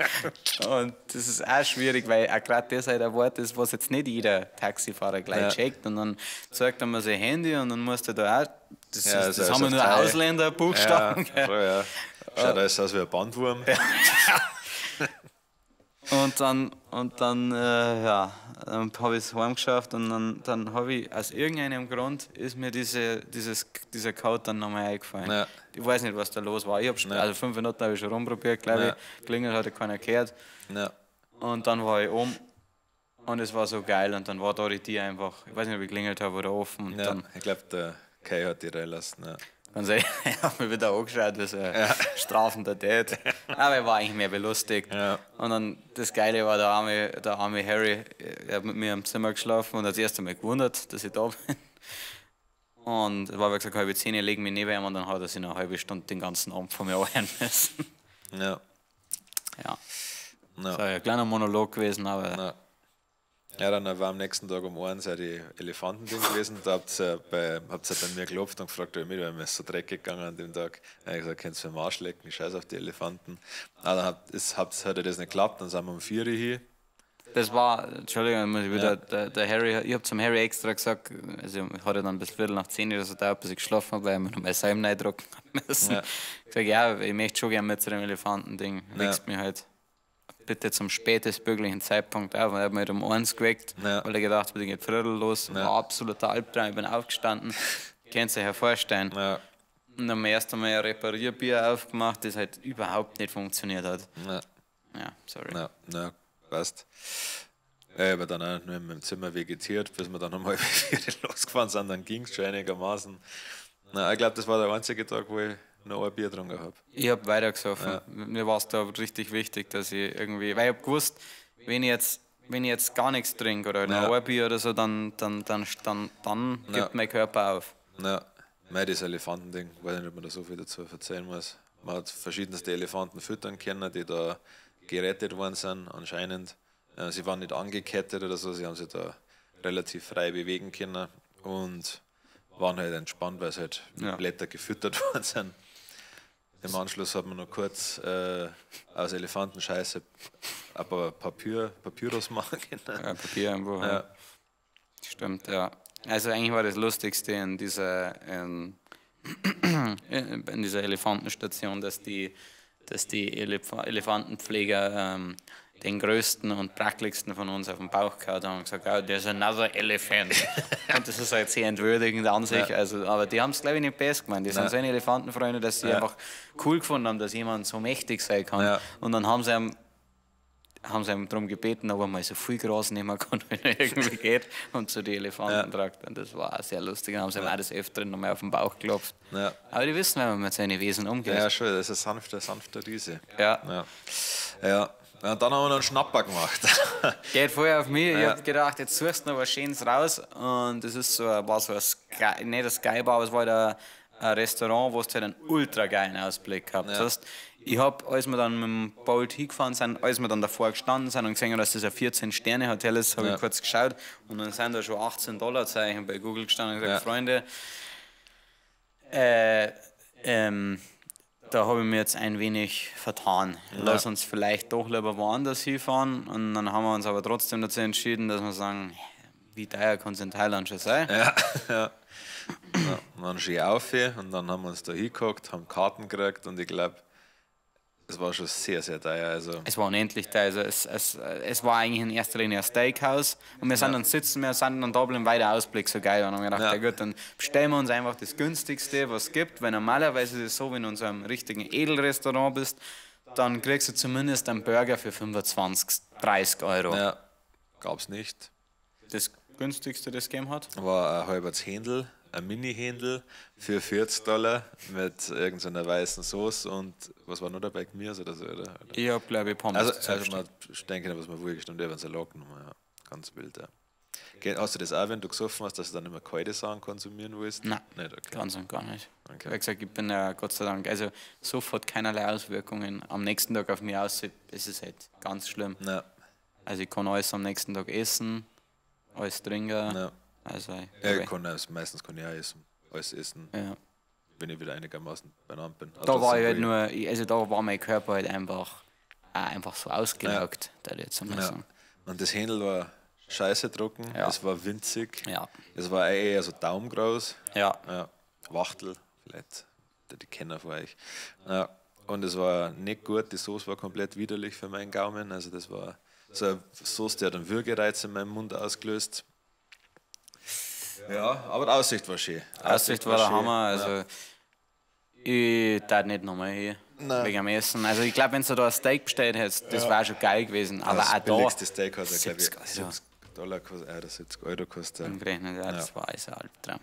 Und das ist auch schwierig, weil auch gerade das halt ein Wort ist, was jetzt nicht jeder Taxifahrer gleich Ja. checkt. Und dann zeigt er mir sein Handy und dann musst du da auch. Das, Ja, ist, also das haben wir auf nur Thai. Ausländerbuchstaben. Ja, schon, ja. Schaut alles aus wie ein Bandwurm. Und dann dann habe ich es heimgeschafft und dann habe ich, aus irgendeinem Grund, ist mir dieser Code dann nochmal eingefallen. Ja. Ich weiß nicht, was da los war. Ich hab, also 5 Minuten habe ich schon rumprobiert, glaube Ja. ich. Klingelt hat ja keiner gehört. Ja. Und dann war ich oben und es war so geil. Und dann war da die Tür einfach, ich weiß nicht, ob ich geklingelt habe oder offen. Und Ja. dann, Ich glaube, der Kai hat die reinlassen. Ja. ganz ehrlich, ich habe mich wieder angeschaut, wie so ein strafender Dad. Aber er war eigentlich mehr belustigt. Ja. Und dann, das Geile war, der arme Harry, er hat mit mir im Zimmer geschlafen und hat das erste Mal gewundert, dass ich da bin. Und es war, wie gesagt, 9:30, legen mich neben ihm und dann hat er sich eine halbe Stunde den ganzen Abend von mir anhören müssen. Ja. Ja. Ja. Das war ein kleiner Monolog gewesen, aber Ja. Ja, dann war am nächsten Tag um 1 ja die Elefantending gewesen. Da habt ihr bei mir geklopft und gefragt, ob ich mit, weil mir ist so dreckig gegangen an dem Tag. Da hab ich gesagt, könnt ihr mir am Arsch lecken, ich scheiß auf die Elefanten. Aber dann hat ja das nicht geklappt, dann sind wir um 4 Uhr hier. Das war, Entschuldigung, muss ich wieder, der Harry, ich hab zum Harry extra gesagt, also ich hatte dann bis 10:15 oder so da, bis ich geschlafen habe, weil ich mir noch mal Seim reindrücken hab müssen. Ja. Ich sag, ja, ich möchte schon gerne mit zu dem Elefantending. Wächst mir halt bitte zum spätestmöglichen Zeitpunkt auf. Und er hat mich halt um 1 geweckt, Ja. weil er gedacht hat, ich geht Viertel los. Ja. War absoluter Albtraum, ich bin aufgestanden. Könnt ihr euch ja vorstellen. Ja. Und dann haben wir erst einmal ein Reparierbier aufgemacht, das halt überhaupt nicht funktioniert hat. Ja. Ja, sorry. Ja, ja, passt. Ja, ich habe dann auch nur in meinem Zimmer vegetiert, bis wir dann um 3:30 losgefahren sind, dann ging es schon einigermaßen. Na, ich glaube, das war der einzige Tag, wo ich noch ein Bier getrunken habe. Ich habe weitergesoffen. Ja. Mir war es da richtig wichtig, dass ich irgendwie, weil ich habe gewusst, wenn ich jetzt gar nichts trinke oder noch ein Bier oder so, dann gibt mein Körper auf. Ja, mei, das Elefantending, weiß nicht, ob man da so viel dazu erzählen muss. Man hat verschiedenste Elefanten füttern können, die da gerettet worden sind, anscheinend. Sie waren nicht angekettet oder so, sie haben sich da relativ frei bewegen können und waren halt entspannt, weil sie halt mit Blätter gefüttert worden sind. Im Anschluss hat man noch kurz aus Elefantenscheiße ein paar Papyrus machen können. Ja, Papier irgendwo. Ja. Stimmt, ja. Also eigentlich war das Lustigste in dieser, in dieser Elefantenstation, dass die Elefantenpfleger den größten und brackeligsten von uns auf den Bauch gehauen haben und gesagt, oh, there's another elephant. Und das ist halt sehr entwürdigend an sich. Ja. Also, aber die haben es, glaube ich, nicht best gemeint. Die sind so eine Elefantenfreunde, dass sie einfach cool gefunden haben, dass jemand so mächtig sein kann. Ja. Und dann haben sie ihm darum gebeten, ob er mal so viel Gras nehmen kann, wenn er irgendwie geht, und zu den Elefanten tragt. Und das war auch sehr lustig. Dann haben sie ihm auch des Öfteren nochmal auf den Bauch geklopft. Ja. Aber die wissen, wenn man mit seinen Wesen umgeht. Ja, schon, das ist ein sanfter Riese. Ja. Ja. Ja. Ja, und dann haben wir noch einen Schnapper gemacht. Geht vorher auf mich. Ich hab gedacht, jetzt suchst du noch was Schönes raus. Und das ist so, war so ein Sky, nicht ein Skybar, aber es war halt ein Restaurant, wo du halt einen ultra geilen Ausblick gehabt hast. Ich hab, als wir dann mit dem Bolt hingefahren sind, als wir dann davor gestanden sind und gesehen haben, dass das ein 14-Sterne-Hotel ist, habe ich kurz geschaut. Und dann sind da schon 18-Dollar-Zeichen bei Google gestanden und gesagt, Freunde, da habe ich mir jetzt ein wenig vertan. Ja. Lass uns vielleicht doch lieber woanders hinfahren. Und dann haben wir uns aber trotzdem dazu entschieden, dass wir sagen, wie teuer kann es in Thailand schon sein? Ja, ja. Ja, und dann schön auf und dann haben wir uns da hingeguckt, haben Karten gekriegt und ich glaube, es war schon sehr, sehr teuer. Also. Es war unendlich teuer. Also es war eigentlich in erster Linie ein Steakhouse. Und wir sind dann sitzen, wir sind dann da geblieben, weil der Ausblick so geil war. Und haben gedacht, ja gut, dann bestellen wir uns einfach das günstigste, was es gibt. Weil normalerweise ist es so, wenn du in so einem richtigen Edelrestaurant bist, dann kriegst du zumindest einen Burger für 25, 30 Euro. Ja, gab's nicht. Das günstigste, das es gegeben hat? War ein halbes Händel. Ein Mini-Händel für $40 mit irgendeiner weißen Soße und was war noch dabei? Gemüse oder so, oder? Ich hab, glaube ich, Pommes. Also man denkt, was man wohl gestimmt hat, wenn Salat genommen, ja. Ganz wild, ja. Hast du das auch, wenn du gesoffen hast, dass du dann immer kalte Sachen konsumieren willst? Nein, nicht, okay. Ganz und gar nicht. Okay. Wie gesagt, ich bin ja Gott sei Dank, also sofort keinerlei Auswirkungen am nächsten Tag auf mich aus, es ist halt ganz schlimm. Ja. Also ich kann alles am nächsten Tag essen, alles trinken. Ja. Also, ja, ich kann also meistens kann ich auch essen, alles essen, ja. Wenn ich wieder einigermaßen beieinander bin. Also da war ich halt nur, also da war mein Körper halt einfach so ausgelaugt, da ich jetzt einmal sagen. Und das Händel war scheiße trocken, es war winzig, es war eher so daumengroß, ja. Ja. Wachtel, vielleicht die Kenner von euch. Ja. Und es war nicht gut, die Soße war komplett widerlich für meinen Gaumen, also das war so eine Soße, die hat einen Würgereiz in meinem Mund ausgelöst. Ja, aber die Aussicht war schön. Aussicht war der Hammer. Also, ich tat nicht nochmal hier. Nein. Wegen dem Essen. Also, ich glaube, wenn du da ein Steak bestellt hättest, das wäre schon geil gewesen. Aber das auch da. billigste Steak hat, glaube ich, 70 Dollar gekostet, 70 Euro gekostet. Umgerechnet, ja, das war alles ein Albtraum.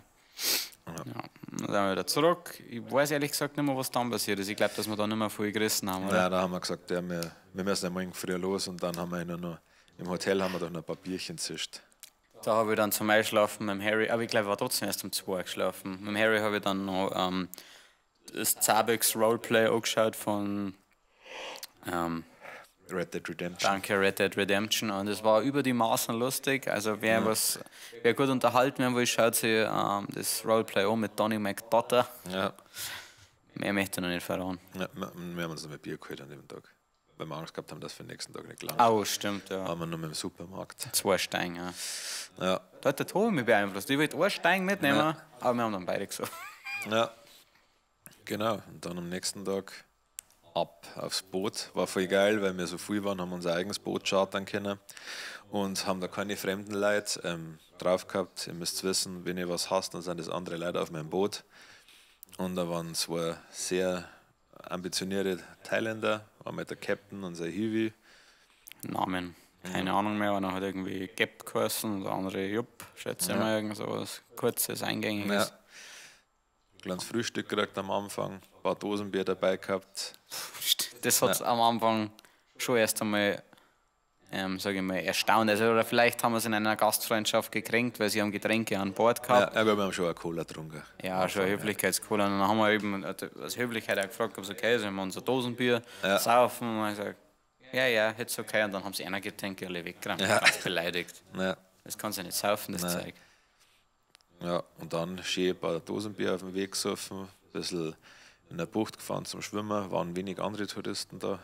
Ja. Dann sind wir wieder zurück. Ich weiß ehrlich gesagt nicht mehr, was dann passiert ist. Ich glaube, dass wir da nicht mehr viel gerissen haben. Oder? Nein, da haben wir gesagt, ja, wir müssen ja morgen früh los und dann haben wir noch im Hotel haben wir doch noch ein paar Bierchen zischt. Da habe ich dann zum Einschlafen mit dem Harry, aber ich glaube, ich war trotzdem erst um 2 geschlafen. Mit dem Harry habe ich dann noch das Zabex Roleplay angeschaut von Red Dead Redemption. Danke, Red Dead Redemption. Und es war über die Maßen lustig. Also wer gut unterhalten werden will, schaut sich das Roleplay an mit Donny McDotter. Ja. Mehr möchte ich noch nicht verraten. Ja, wir haben uns noch mit Bier geholt an dem Tag. Weil wir Angst gehabt haben, dass wir den nächsten Tag nicht gelangt. Oh, stimmt, ja. Waren wir nur mit dem Supermarkt. 2 Steine, ja. Ja. Da hat der Tobi mich beeinflusst. Ich wollte einen Stein mitnehmen, aber wir haben dann beide gesagt. Ja, genau. Und dann am nächsten Tag ab aufs Boot. War voll geil, weil wir so früh waren, haben unser eigenes Boot chartern können und haben da keine fremden Leute drauf gehabt. Ihr müsst wissen, wenn ihr was hasst, dann sind das andere Leute auf meinem Boot. Und da waren zwei sehr ambitionierte Thailänder, einmal der Captain und sein Hiwi. Namen. Keine Ahnung mehr, einer hat irgendwie Gap geheißen und der andere Jupp, schätze ich mal, irgend sowas Kurzes, Eingängiges. Ja. Kleines Frühstück gekriegt am Anfang, ein paar Dosenbier dabei gehabt. Das hat am Anfang schon erst einmal, sage ich mal, erstaunt. Also, oder vielleicht haben wir es in einer Gastfreundschaft gekränkt, weil sie haben Getränke an Bord gehabt. Ja, aber wir haben schon eine Cola getrunken. Ja, schon eine Höflichkeitscola. Und dann haben wir eben als Höflichkeit auch gefragt, ob es okay ist, wenn wir unser Dosenbier saufen. Und dann haben wir gesagt, ja, it's okay. Und dann haben sie einer Getränke alle weggerammt. Ja. Ganz beleidigt. Ja. Das kannst du nicht saufen, das Zeug. Ja, und dann schön ein paar Dosenbier auf dem Weg gesoffen, ein bisschen in der Bucht gefahren zum Schwimmen, waren wenig andere Touristen da.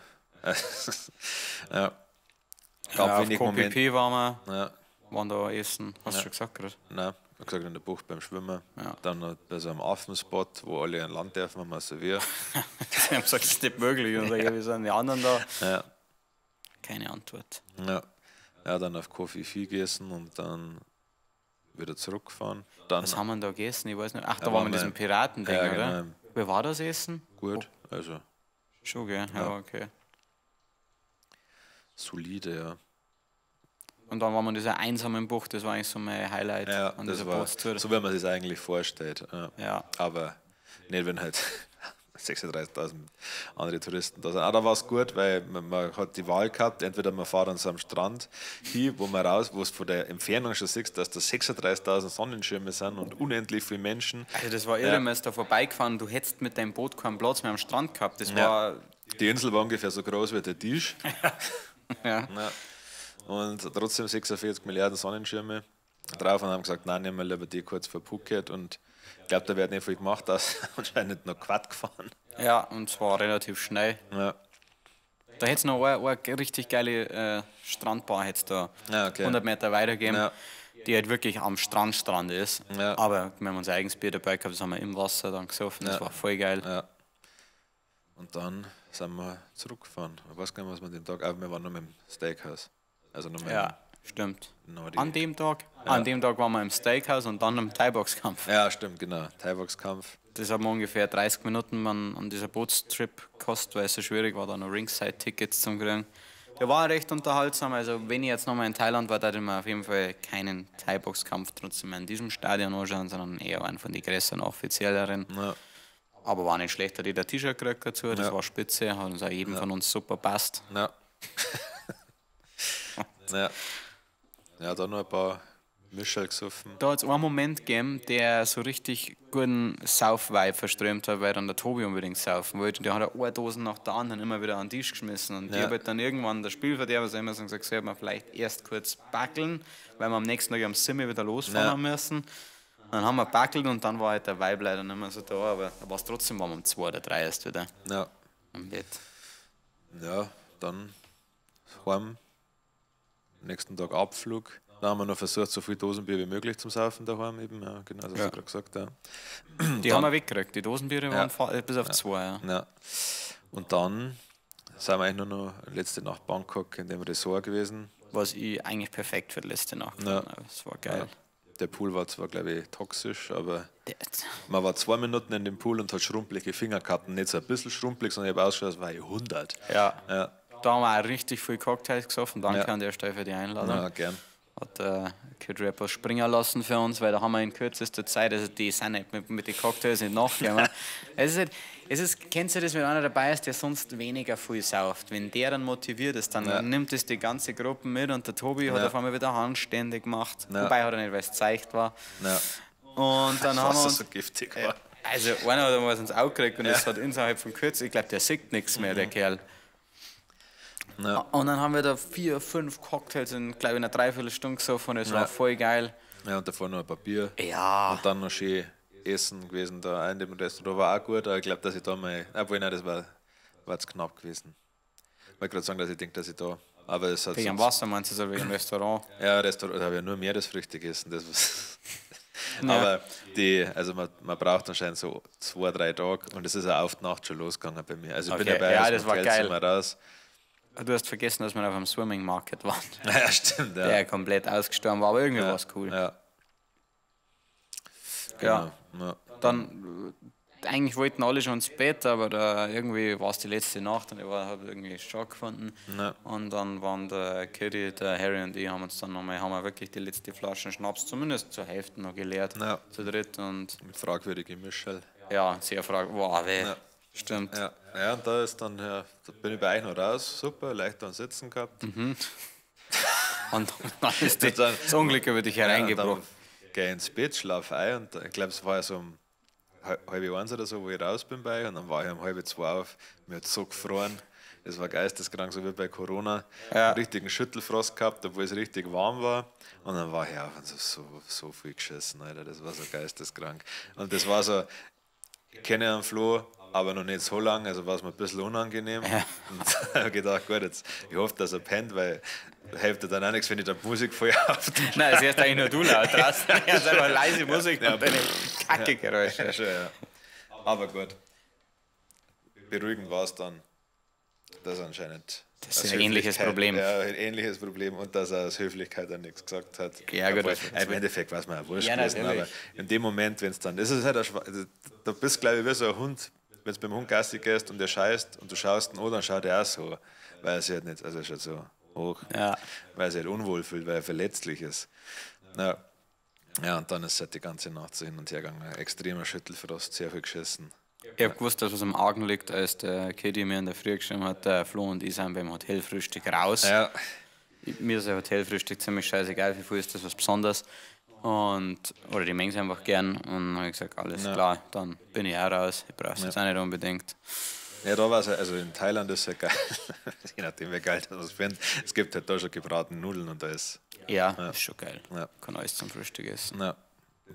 Ja. Gab Ja, auf wenig Momente. KPP waren wir, Ja, waren da essen. Hast du schon gesagt gerade? nein, ich hab gesagt, in der Bucht beim Schwimmen. Ja. Dann noch bei so einem Affenspot, wo alle an Land dürfen, haben wir so wir. Sie haben gesagt, das ist nicht möglich. Und sag ich, ja, wie sind die anderen da? Ja. Keine Antwort. Ja. Ja, dann auf Koh Phi Phi gegessen und dann wieder zurückgefahren. Dann Was haben wir denn da gegessen? Ich weiß nicht. Ach, da Ja, waren wir waren in diesem wir- Piratending, Ja, oder? genau. Wie war das Essen? gut, also Schon, gell? Ja, okay. solide, ja. Und dann waren wir in dieser einsamen Bucht, das war eigentlich so mein Highlight Ja, an das dieser war Bootstour. so, wie man sich eigentlich vorstellt. Ja. Ja. Aber nicht, wenn halt 36.000 andere Touristen da sind. Auch da war es gut, weil man hat die Wahl gehabt, entweder man fährt an so einem Strand hin, wo man raus, wo es von der Entfernung schon siehst, dass da 36.000 Sonnenschirme sind und unendlich viele Menschen. Also das war irre, Ja. man ist da vorbeigefahren, du hättest mit deinem Boot keinen Platz mehr am Strand gehabt. Das Ja. war, Die Insel war ungefähr so groß wie der Tisch. ja. Ja. Und trotzdem 46 Milliarden Sonnenschirme drauf und haben gesagt, nein, nehmen wir lieber die kurz vor Phuket. Und ich glaube, da wird nicht viel gemacht, da ist anscheinend noch Quad gefahren. Ja, und zwar relativ schnell. Ja. Da hätte es noch eine richtig geile Strandbar hätt's da Ja, okay. 100 Meter weitergeben, Ja. die halt wirklich am Strand ist. Ja. Aber wir haben unser eigenes Bier dabei gehabt, das haben wir im Wasser dann gesoffen, das Ja. war voll geil. Ja. Und dann sind wir zurückgefahren. Ich weiß gar nicht, was wir an dem Tag. Aber wir waren noch mit dem Steakhouse. Also noch mit Ja, stimmt. dem An dem Tag? An dem Tag waren wir im Steakhouse und dann im Thai-Box-Kampf. Ja, stimmt, genau. Thai-Box-Kampf. Das hat mir ungefähr 30 Minuten an dieser Bootstrip gekostet, weil es so schwierig war, da noch Ringside-Tickets zu kriegen. Der war recht unterhaltsam, also wenn ich jetzt nochmal in Thailand war, da hätte ich mir auf jeden Fall keinen Thai-Box-Kampf trotzdem in diesem Stadion anschauen, sondern eher einen von den größeren, offizielleren. Ja. Aber war nicht schlecht, hat jeder ein T-Shirt gekriegt dazu, das Ja. war spitze, hat uns auch jedem von uns super passt. Ja. Ja. Ja, da noch ein paar Mischerl gesoffen. Da hat es einen Moment gegeben, der so richtig guten Sauf-Vibe verströmt hat, weil dann der Tobi unbedingt saufen wollte. Und der hat eine Dose nach der anderen immer wieder an den Tisch geschmissen. Und ich Ja. habe halt dann irgendwann der Spielverderber so immer so gesagt, sollte man vielleicht erst kurz backeln, weil wir am nächsten Tag am Simmi wieder losfahren Ja. haben müssen. Und dann haben wir backelt und dann war halt der Vibe leider nicht mehr so da, aber da war es trotzdem, waren wir um 2 oder 3 erst wieder Ja. am Bett. Ja, dann heim. Nächsten Tag Abflug. Da haben wir noch versucht, so viel Dosenbier wie möglich zum Saufen daheim eben. Ja, genau, das hast Ja. du gerade gesagt. Ja. Die haben wir weggekriegt, die Dosenbiere Ja. waren bis auf 2. Ja. Ja. Und dann sind wir eigentlich nur noch letzte Nacht Bangkok in dem Resort gewesen. Was ich eigentlich perfekt für die letzte Nacht Ja. fand. Das war geil. Ja. Der Pool war zwar, glaube ich, toxisch, aber Der- man war 2 Minuten in dem Pool und hat schrumpelige Finger gehabt. Und nicht so ein bisschen schrumpelig, sondern ich habe ausgeschaut, als war ich 100. Ja. Ja, Da haben wir auch richtig viel Cocktails gesoffen. Danke Ja. an der Stelle für die Einladung. ja gern. Hat Kid Rap was springen lassen für uns, weil da haben wir in kürzester Zeit, also die sind nicht mit den Cocktails nicht nachgekommen. Es ist halt, kennst du das, wenn einer dabei ist, der sonst weniger viel sauft? Wenn der dann motiviert ist, dann Ja. nimmt es die ganze Gruppe mit und der Tobi hat Ja. auf einmal wieder Handstände gemacht. Ja. Wobei hat er nicht, weil es zeigt war. Ja. Und dann haben wir Was uns so giftig war. Also einer hat einmal was ins Auge gekriegt und es hat innerhalb von kurz, ich glaube, der sieht nichts mehr, der Kerl. Ja. Und dann haben wir da 4, 5 Cocktails in, glaube ich, einer Dreiviertelstunde gesoffen und es Ja. war voll geil. Ja, und davor noch ein paar Bier. Ja. Und dann noch schön essen gewesen da in dem Restaurant. War auch gut, aber ich glaube, dass ich da mal. Obwohl, nein, das war zu knapp gewesen. Ich wollte gerade sagen, dass ich denke, dass ich da. Aber es hat Wegen dem sonst- Wasser meinst du, so wegen dem Restaurant? Ja, Restaurant, da habe ich ja nur Meeresfrüchte gegessen. Das was Ja. Aber die, also man braucht anscheinend so 2, 3 Tage und es ist auch auf die Nacht schon losgegangen bei mir. Also ich bin Okay, dabei ja, aus dem das war Hotelzimmer raus. Du hast vergessen, dass wir auf einem Swimming Market waren, Ja, stimmt. Ja. der komplett ausgestorben war, aber irgendwie ja. war es cool. Ja. Genau. Ja. Dann eigentlich wollten alle schon ins Bett, aber da irgendwie war es die letzte Nacht und ich habe irgendwie Schock gefunden. Ja. Und dann waren der Kitty, der Harry und ich haben uns dann nochmal, haben wir wirklich die letzte Flasche Schnaps zumindest zur Hälfte noch geleert. Ja. Zu dritt und Mit fragwürdigen Mischel. ja, sehr frag. Wow, weh. Ja. Stimmt. Ja. Ja, und da ist dann, ja, da bin ich bei euch noch raus, super, leicht dann sitzen gehabt. Mhm. Und dann ist die, Und dann- das Unglück über dich Ja, und hereingebrochen. dann geh ich ins Bett, schlaf ein und ich glaube, es war ja so um 12:30 oder so, wo ich raus bin bei euch und dann war ich um 1:30 auf, mir hat so gefroren. Es war geisteskrank, so wie bei Corona. Ja. Einen richtigen Schüttelfrost gehabt, obwohl es richtig warm war. Und dann war ich auf und so viel geschissen, Alter. Das war so geisteskrank. Und das war so, ich kenne einen Flo, aber noch nicht so lange, also war es mir ein bisschen unangenehm. Ja. Und dann habe ich gedacht, gut, jetzt, ich hoffe, dass er pennt, weil hilft dir dann auch nichts, wenn ich da die Musik voll auf. Nein, es erst eigentlich nur du laut draußen. Es ist einfach leise Musik und deine Kacke-Geräusche. Ja, schon, ja. Aber gut. Beruhigend war es dann, dass anscheinend. Das ist aus ein ähnliches Höflichkeit- Problem. Ja, ein ähnliches Problem und dass er aus Höflichkeit dann nichts gesagt hat. Ja, gut, Obwohl, das- im Endeffekt war es mir auch wurscht Ja, gewesen, aber natürlich. in dem Moment, wenn es dann. Das ist halt ein also, da bist du, glaube ich, wie so ein Hund. Wenn du beim Hund Gassi gehst und der scheißt und du schaust ihn an, dann schaut er auch so, weil er sich halt nicht, also er schaut so hoch, Ja. weil er sich halt unwohl fühlt, weil er verletzlich ist. Ja. Ja, und dann ist es halt die ganze Nacht so hin und her gegangen. Extremer Schüttelfrost, sehr viel geschissen. Ich hab gewusst, dass was am Argen liegt, als der Kitty mir in der Früh geschrieben hat, der Flo und ich sind beim Hotelfrühstück raus. Ja, Mir ist ein Hotelfrühstück ziemlich scheißegal, für viel ist das was Besonderes. Und, oder die mengen es einfach gern. Und dann habe ich gesagt, alles klar, dann bin ich auch raus. Ich brauche es jetzt auch nicht unbedingt. ja da war es, also in Thailand ist es ja geil. Je nachdem, wie geil das findet. Es gibt halt da schon gebratene Nudeln und alles. Ja, ist schon geil. Ja. Kann alles zum Frühstück essen. Ja,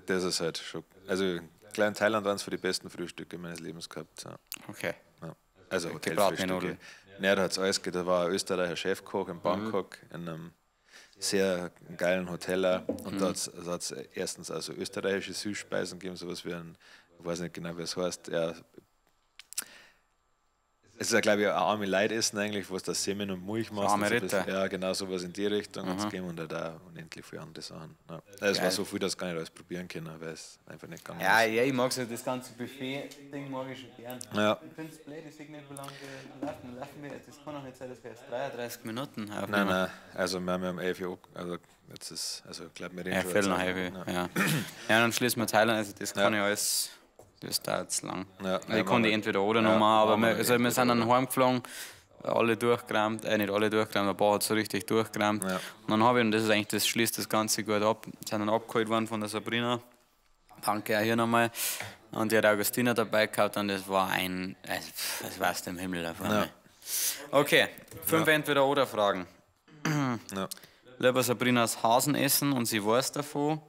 das ist halt schon. Also, klein in Thailand waren es für die besten Frühstücke meines Lebens gehabt. Ja. Okay. Ja. Also Gebratene Hotelfrühstücke. Nudeln. Ja, da hat es alles gegeben. Da war ein Österreicher Chefkoch in Bangkok in einem sehr geilen Hotel. auch. Und da hat's erstens also österreichische Süßspeisen gegeben, sowas wie ein, ich weiß nicht genau, wie es heißt, ja, es ist ja, glaube ich, ein arme Leid essen eigentlich, wo es das Semen und Milch machst. Arme und so ein bisschen- Ritter. Ja, genau, sowas in die Richtung. Und es gegeben und halt auch unendlich viele andere Sachen. Ja. Es war Geil. so viel, dass ich gar nicht alles probieren können, weil es einfach nicht gegangen Ja, ist. ja, ich mag so das ganze Buffet-Ding mag ich schon gern. Ja. Ich finde es blöd, ich sehe nicht, wie lange wir laufen. Laufen wir, das kann doch nicht sein, dass wir erst 33 Minuten aufnehmen. Nein, nein, also wir haben ja um 11 Uhr, also jetzt ist, also ich glaube, wir reden Ja, schon Viertel nach jetzt halb. Ja. Ja. Ja, dann schließen wir Thailand, also das kann Ja. ich alles, das dauert zu lang. Ja, Also ja, ich kann die machen wir- entweder oder ja, noch machen, aber machen wir, wir also wir sind dann entweder heimgeflogen, alle durchgerammt, nicht alle durchgerammt, ein paar hat so richtig durchgerammt. Ja. Und dann habe ich, und das ist eigentlich, das schließt das Ganze gut ab, sind dann abgeholt worden von der Sabrina. Danke auch hier nochmal. Und die hat Augustina dabei gehabt und das war ein, also, pff, das war aus dem Himmel auf einmal. Okay, 5 Entweder-Oder-Fragen. Ja. Lieber Sabrinas Hasen essen und sie weiß davon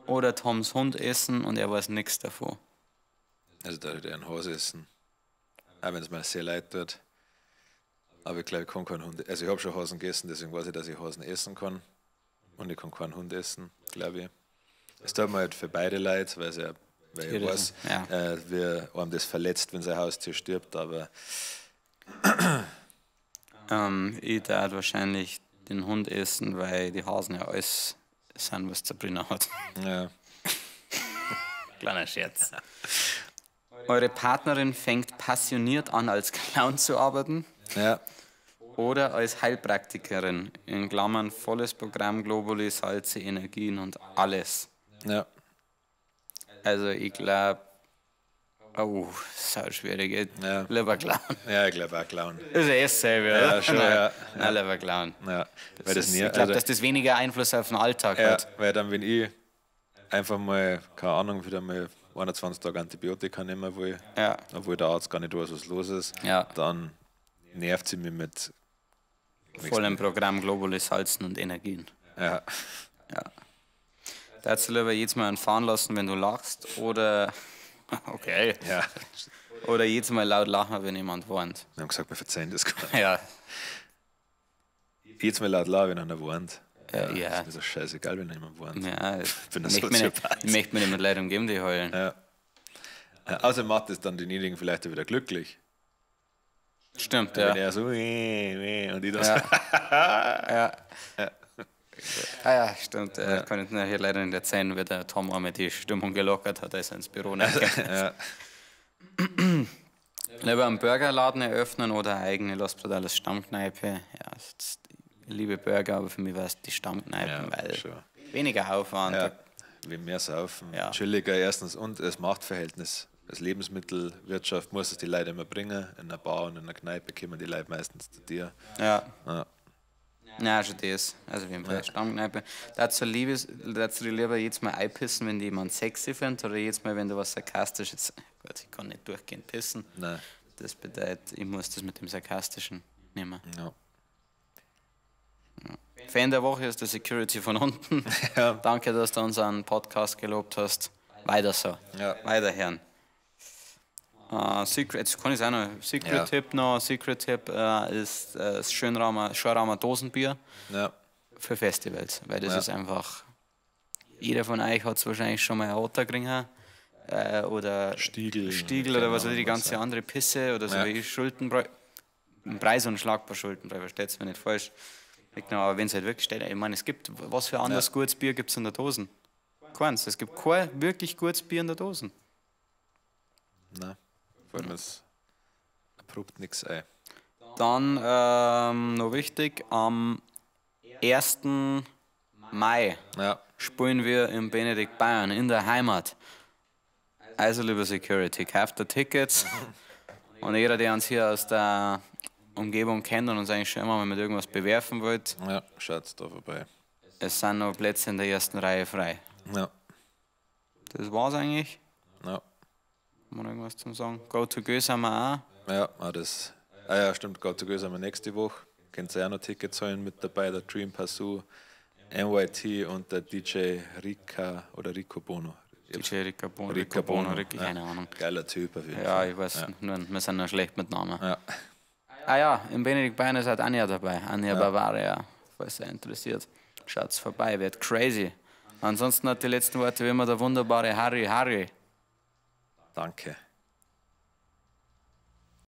oder Toms Hund essen und er weiß nichts davon. Also da würde ich einen Hase essen. Auch wenn es mir sehr leid tut. Aber ich glaube, ich kann keinen Hund. Also ich habe schon Hasen gegessen, deswegen weiß ich, dass ich Hasen essen kann. Und ich kann keinen Hund essen, glaube ich. Es tut mir halt für beide leid, weil, ja, weil ich Tiere weiß, sind, ja. wie einem das verletzt, wenn sein Haustier stirbt. Aber Ich darf wahrscheinlich den Hund essen, weil die Hasen ja alles sind, was Sabrina hat. ja, Kleiner Scherz. Eure Partnerin fängt passioniert an, als Clown zu arbeiten ja, oder als Heilpraktikerin. In Klammern volles Programm, Globuli, Salze, Energien und alles. ja. Also ich glaube, oh, sau schwierig. Ja. Lieber Clown. Ja, ich glaube auch Clown. Das ist eh dasselbe, oder? Ja, schon, Nein, ja. Nein, lieber Clown. Ja, weil das ist, nie, ich glaube, also, dass das weniger Einfluss auf den Alltag ja, hat. weil dann, wenn ich einfach mal, keine Ahnung, wieder mal 21 Tage Antibiotika nehmen will, Ja. obwohl der Arzt gar nicht weiß, was los ist, Ja. dann nervt sie mich mit. Vollem Programm Globuli, Salzen und Energien. Ja, Ja. Darfst du lieber jedes Mal einen fahren lassen, wenn du lachst, oder. Okay. ja. Oder jedes Mal laut lachen, wenn jemand warnt. Wir haben gesagt, wir verzeihen das gar nicht. Ja. Jedes Mal laut lachen, wenn einer warnt. Ja. Ist mir so scheißegal, wenn jemand warnt. Ja, ich bin ein möchte mich nicht, Soziopath. ich möchte mich nicht mit Leuten umgeben, die heulen. Ja. Ja, außerdem macht es dann denjenigen vielleicht auch wieder glücklich. Stimmt, Wenn ja. er so und ich das. Ja. Ja. Ah ja, stimmt. Ja. Kann ich hier leider nicht erzählen, wie der Tom einmal die Stimmung gelockert hat, als er ins Büro reingegangen ist. Ja. Lieber einen Burgerladen eröffnen oder eine eigene Los Brutales Stammkneipe. Ja, ich liebe Burger, aber für mich war es die Stammkneipe, Ja, weil schon. weniger Aufwand. Ja, wie mehr saufen, Ja. chilliger erstens und das Machtverhältnis. Als Lebensmittelwirtschaft muss es die Leute immer bringen. In einer Bar und in einer Kneipe kommen die Leute meistens zu dir. Ja. Ja. Ja, schon das. Also auf jeden Fall Stammkneipe. Dazu lieber jedes Mal einpissen, wenn jemand sexy findet, oder jedes Mal, wenn du was Sarkastisches. Gott, ich kann nicht durchgehend pissen. Nein. Das bedeutet, ich muss das mit dem Sarkastischen nehmen. Ja. Fan der Woche ist der Security von unten. Ja. Danke, dass du unseren Podcast gelobt hast. Weiter so. Ja. Weiterhören. Secret, jetzt kann ich es auch noch. Secret Ja. Tipp noch. Secret Tipp ist das Schönraumer Dosenbier Ja. für Festivals, weil das Ja. ist einfach. Jeder von euch hat es wahrscheinlich schon mal ein Otterkringer oder Stiegl, Stiegl oder was weiß ich, die keine ganze Ahnung, was, andere Pisse oder so Ja. wie ich Schultenbräu. Ein Preis unschlagbar Schultenbräu, versteht's mir nicht falsch. Genau, aber wenn es halt wirklich steht, ich meine, es gibt, was für anderes gutes Bier gibt es in der Dosen? Keins. Es gibt kein wirklich gutes Bier in der Dosen. Nein. Vor allem es abrupt nichts ein. Dann noch wichtig, am 1. Mai Ja. spielen wir im Benedikt Bayern in der Heimat. Also, lieber Security, kauft da Tickets. Und jeder, der uns hier aus der Umgebung kennt und uns eigentlich schon immer mal mit irgendwas bewerfen wollt, Ja, schaut's da vorbei. es sind noch Plätze in der ersten Reihe frei. Ja. Das war's eigentlich. Ja. Haben wir noch irgendwas zum Sagen? Go to Go sind wir auch. Ja, ah, das. Ah ja, stimmt, Go to Go sind wir nächste Woche. Könnt ihr auch noch Tickets holen mit dabei, der Dream Pasu, NYT und der DJ Rika oder Rico Bono. DJ Rica Bono, Rica Bono, Rica, ja. keine Ahnung. Geiler Typ auf jeden Ja, Fall. ich weiß, nur, wir sind noch schlecht mit Namen. Ja. Ah ja, im Benedikt Bayern ist halt Anja dabei. Anja Bavaria, falls ihr interessiert. Schaut's vorbei, wird crazy. Ansonsten hat die letzten Worte wie immer der wunderbare Harry Harry. Danke.